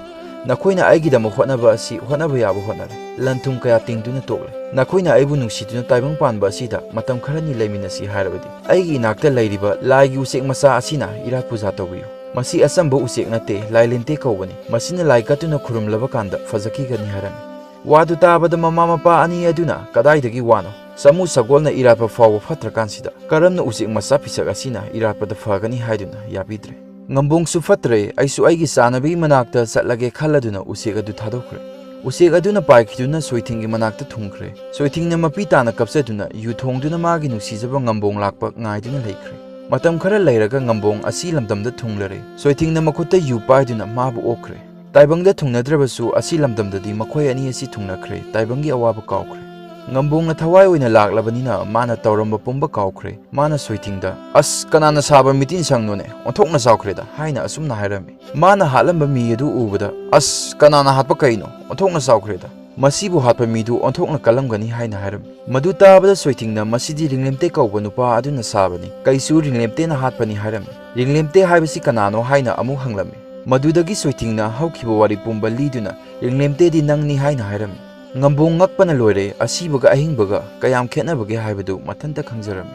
ꯅꯈꯣꯏꯅ ꯑꯩꯒꯤꯗꯃꯛ ꯍꯣꯠꯅꯕ ꯑꯁꯤ ꯍꯣꯠꯅꯕ ꯌꯥꯕ ꯍꯣꯠꯅꯔꯦ꯫ ꯂꯟ ꯊꯨꯝ ꯀꯌꯥ ꯇꯤꯡꯗꯨꯅ ꯇꯣꯛꯂꯦ꯫ ꯅꯈꯣꯏꯅ ꯑꯩꯕꯨ ꯅꯨꯡꯁꯤꯗꯨꯅ ꯇꯥꯏꯕꯪ ꯄꯥꯟꯕ ꯑꯁꯤꯗ ꯃꯇꯝ ꯈꯔꯅꯤ ꯂꯩꯃꯤꯟꯅꯁꯤ ꯍꯥꯏꯔꯕꯗꯤ, ꯑꯩꯒꯤ ꯏꯅꯥꯛꯇ ꯂꯩꯔꯤꯕ ꯂꯥꯏꯒꯤ ꯎꯆꯦꯛ ꯃꯆꯥ ꯑꯁꯤꯅ ꯏꯔꯥꯠ ꯄꯨꯖꯥ ꯇꯧꯕꯤꯌꯨ꯫ ꯃꯁꯤ ꯑꯆꯝꯕ ꯎꯆꯦꯛ ꯅꯠꯇꯦ, ꯂꯥꯏꯂꯦꯟꯇꯦ ꯀꯧꯕꯅꯤ꯫ ꯃꯁꯤꯅ ꯂꯥꯏ ꯀꯠꯇꯨꯅ ꯈꯨꯔꯨꯝꯂꯕ ꯀꯥꯟꯗ ꯐꯖꯈꯤꯒꯅꯤ" ꯍꯥꯏꯔꯝꯃꯤ꯫ ꯋꯥꯗꯨ ꯇꯥꯕꯗ ꯃꯃꯥ ꯃꯄꯥ ꯑꯅꯤ ꯑꯗꯨꯅ, "ꯀꯗꯥꯏꯗꯒꯤ ꯋꯥꯅꯣ? ꯁꯥꯃꯨ ꯁꯒꯣꯜꯅ ꯏꯔꯥꯠꯄ ꯐꯥꯎꯕ ꯐꯠꯇ꯭ꯔꯀꯥꯟꯁꯤꯗ ꯀꯔꯝꯅ ꯎꯆꯦꯛ ꯃꯆꯥ ꯄꯤꯁꯛ ꯑꯁꯤꯅ ꯏꯔꯥꯠꯄꯗ ꯐꯒꯅꯤ?" ꯍꯥꯏꯗꯨꯅ ꯌꯥꯕꯤꯗ꯭ꯔꯦ꯫ ꯉꯝꯕꯣꯡꯁꯨ ꯐꯠꯇ꯭ꯔꯦ, ꯑꯩꯁꯨ ꯑꯩꯒꯤ ꯆꯥꯅꯕꯒꯤ ꯃꯅꯥꯛꯇ ꯆꯠꯂꯒꯦ ꯈꯜꯂꯗꯨꯅ ꯎꯆꯦꯛ ꯑꯗꯨ ꯊꯥꯗꯣꯛꯈ꯭ꯔꯦ꯫ ꯎꯆꯦꯛ ꯑꯗꯨꯅ ꯄꯥꯏꯈꯤꯗꯨꯅ ꯁꯣꯏꯊꯤꯡꯒꯤ ꯃꯅꯥꯛꯇ ꯊꯨꯡꯈ꯭ꯔꯦ꯫ ꯁꯣꯏꯊꯤꯡꯅ ꯃꯄꯤ ꯇꯥꯅ ꯀꯞꯆꯗꯨꯅ ꯌꯨ ꯊꯣꯡꯗꯨꯅ ꯃꯥꯒꯤ ꯅꯨꯡꯁꯤꯖꯕ ꯉꯝꯕꯣꯡ ꯂꯥꯛꯄ ꯉꯥꯏꯗꯨꯅ ꯂꯩꯈ꯭ꯔꯦ꯫ ꯃꯇꯝ ꯈꯔ ꯂꯩꯔꯒ ꯉꯝꯕꯣꯡ ꯑꯁꯤ ꯂꯝꯗꯝꯗ ꯊꯨꯡꯂꯔꯦ꯫ ꯁꯣꯏꯊꯤꯡꯅ ꯃꯈꯨꯠꯇ ꯌꯨ ꯄꯥꯏꯗꯨꯅ ꯃꯥꯕꯨ ꯑꯣꯛꯈ꯭ꯔꯦ꯫ ꯇꯥꯏꯕꯪꯗ ꯊꯨꯡꯅꯗ꯭ꯔꯕꯁꯨ ꯑꯁꯤ ꯂꯝꯗꯝꯗꯗꯤ ꯃꯈꯣꯏ ꯑꯅꯤ ꯑꯁꯤ ꯊꯨꯡꯅꯈ꯭ꯔꯦ, ꯇꯥꯏꯕꯪꯒꯤ ꯑꯋꯥꯕ ꯀꯥꯎꯈ꯭ꯔꯦ꯫ ꯉꯝꯕꯣꯡꯅ ꯊꯋꯥꯏ ꯑꯣꯏꯅ ꯂꯥꯛꯂꯕꯅꯤꯅ ꯃꯥꯅ ꯇꯧꯔꯝꯕ ꯄꯨꯝꯕ ꯀꯥꯎꯈ꯭ꯔꯦ꯫ ꯃꯥꯅ ꯁꯣꯏꯊꯤꯡꯗ, "ꯑꯁ, ꯀꯅꯥꯅ ꯁꯥꯕ ꯃꯤꯇꯤꯟ ꯁꯪꯅꯣꯅꯦ? ꯑꯣꯟꯊꯣꯛꯅ ꯆꯥꯎꯈ꯭ꯔꯦꯗ" ꯍꯥꯏꯅ ꯑꯁꯨꯝꯅ ꯍꯥꯏꯔꯝꯃꯤ꯫ ꯃꯥꯅ ꯍꯥꯠꯂꯝꯕ ꯃꯤ ꯑꯗꯨ ꯎꯕꯗ, "ꯑꯁ, ꯀꯅꯥꯅ ꯍꯥꯠꯄ ꯀꯩꯅꯣ? ꯑꯣꯟꯊꯣꯛꯅ ꯆꯥꯎꯈ꯭ꯔꯦꯗ꯫ ꯃꯁꯤꯕꯨ ꯍꯥꯠꯄ ꯃꯤꯗꯨ ꯑꯣꯟꯊꯣꯛꯅ ꯀꯜꯂꯝꯒꯅꯤ" ꯍꯥꯏꯅ ꯍꯥꯏꯔꯝꯃꯤ꯫ ꯃꯗꯨ ꯇꯥꯕꯗ ꯁꯣꯏꯊꯤꯡꯅ, "ꯃꯁꯤꯗꯤ ꯔꯤꯡꯂꯦꯝꯇꯦ ꯀꯧꯕ ꯅꯨꯄꯥ ꯑꯗꯨꯅ ꯁꯥꯕꯅꯤ, ꯀꯩꯁꯨ ꯔꯤꯡꯂꯦꯝꯇꯦꯅ ꯍꯥꯠꯄꯅꯤ" ꯍꯥꯏꯔꯝꯃꯤ꯫ "ꯔꯤꯡꯂꯦꯝꯇꯦ ꯍꯥꯏꯕꯁꯤ ꯀꯅꯥꯅꯣ?" ꯍꯥꯏꯅ ꯑꯃꯨꯛ ꯍꯪꯂꯝꯃꯤ꯫ ꯃꯗꯨꯗꯒꯤ ꯁꯣꯏꯊꯤꯡꯅ ꯍꯧꯈꯤꯕ ꯋꯥꯔꯤ ꯄꯨꯝꯕ ꯂꯤꯗꯨꯅ, "ꯔꯤꯡꯂꯦꯝꯇꯦꯗꯤ ꯅꯪꯅꯤ" ꯍꯥꯏꯅ ꯍꯥꯏꯔꯝꯃꯤ꯫ ꯉꯝꯕꯣꯡ ꯉꯛꯄꯅ ꯂꯣꯏꯔꯦ, ꯑꯁꯤꯕꯒ ꯑꯍꯤꯡꯕꯒ ꯀꯌꯥꯝ ꯈꯦꯠꯅꯕꯒꯦ ꯍꯥꯏꯕꯗꯨ ꯃꯊꯟꯇ ꯈꯪꯖꯔꯝꯃꯤ꯫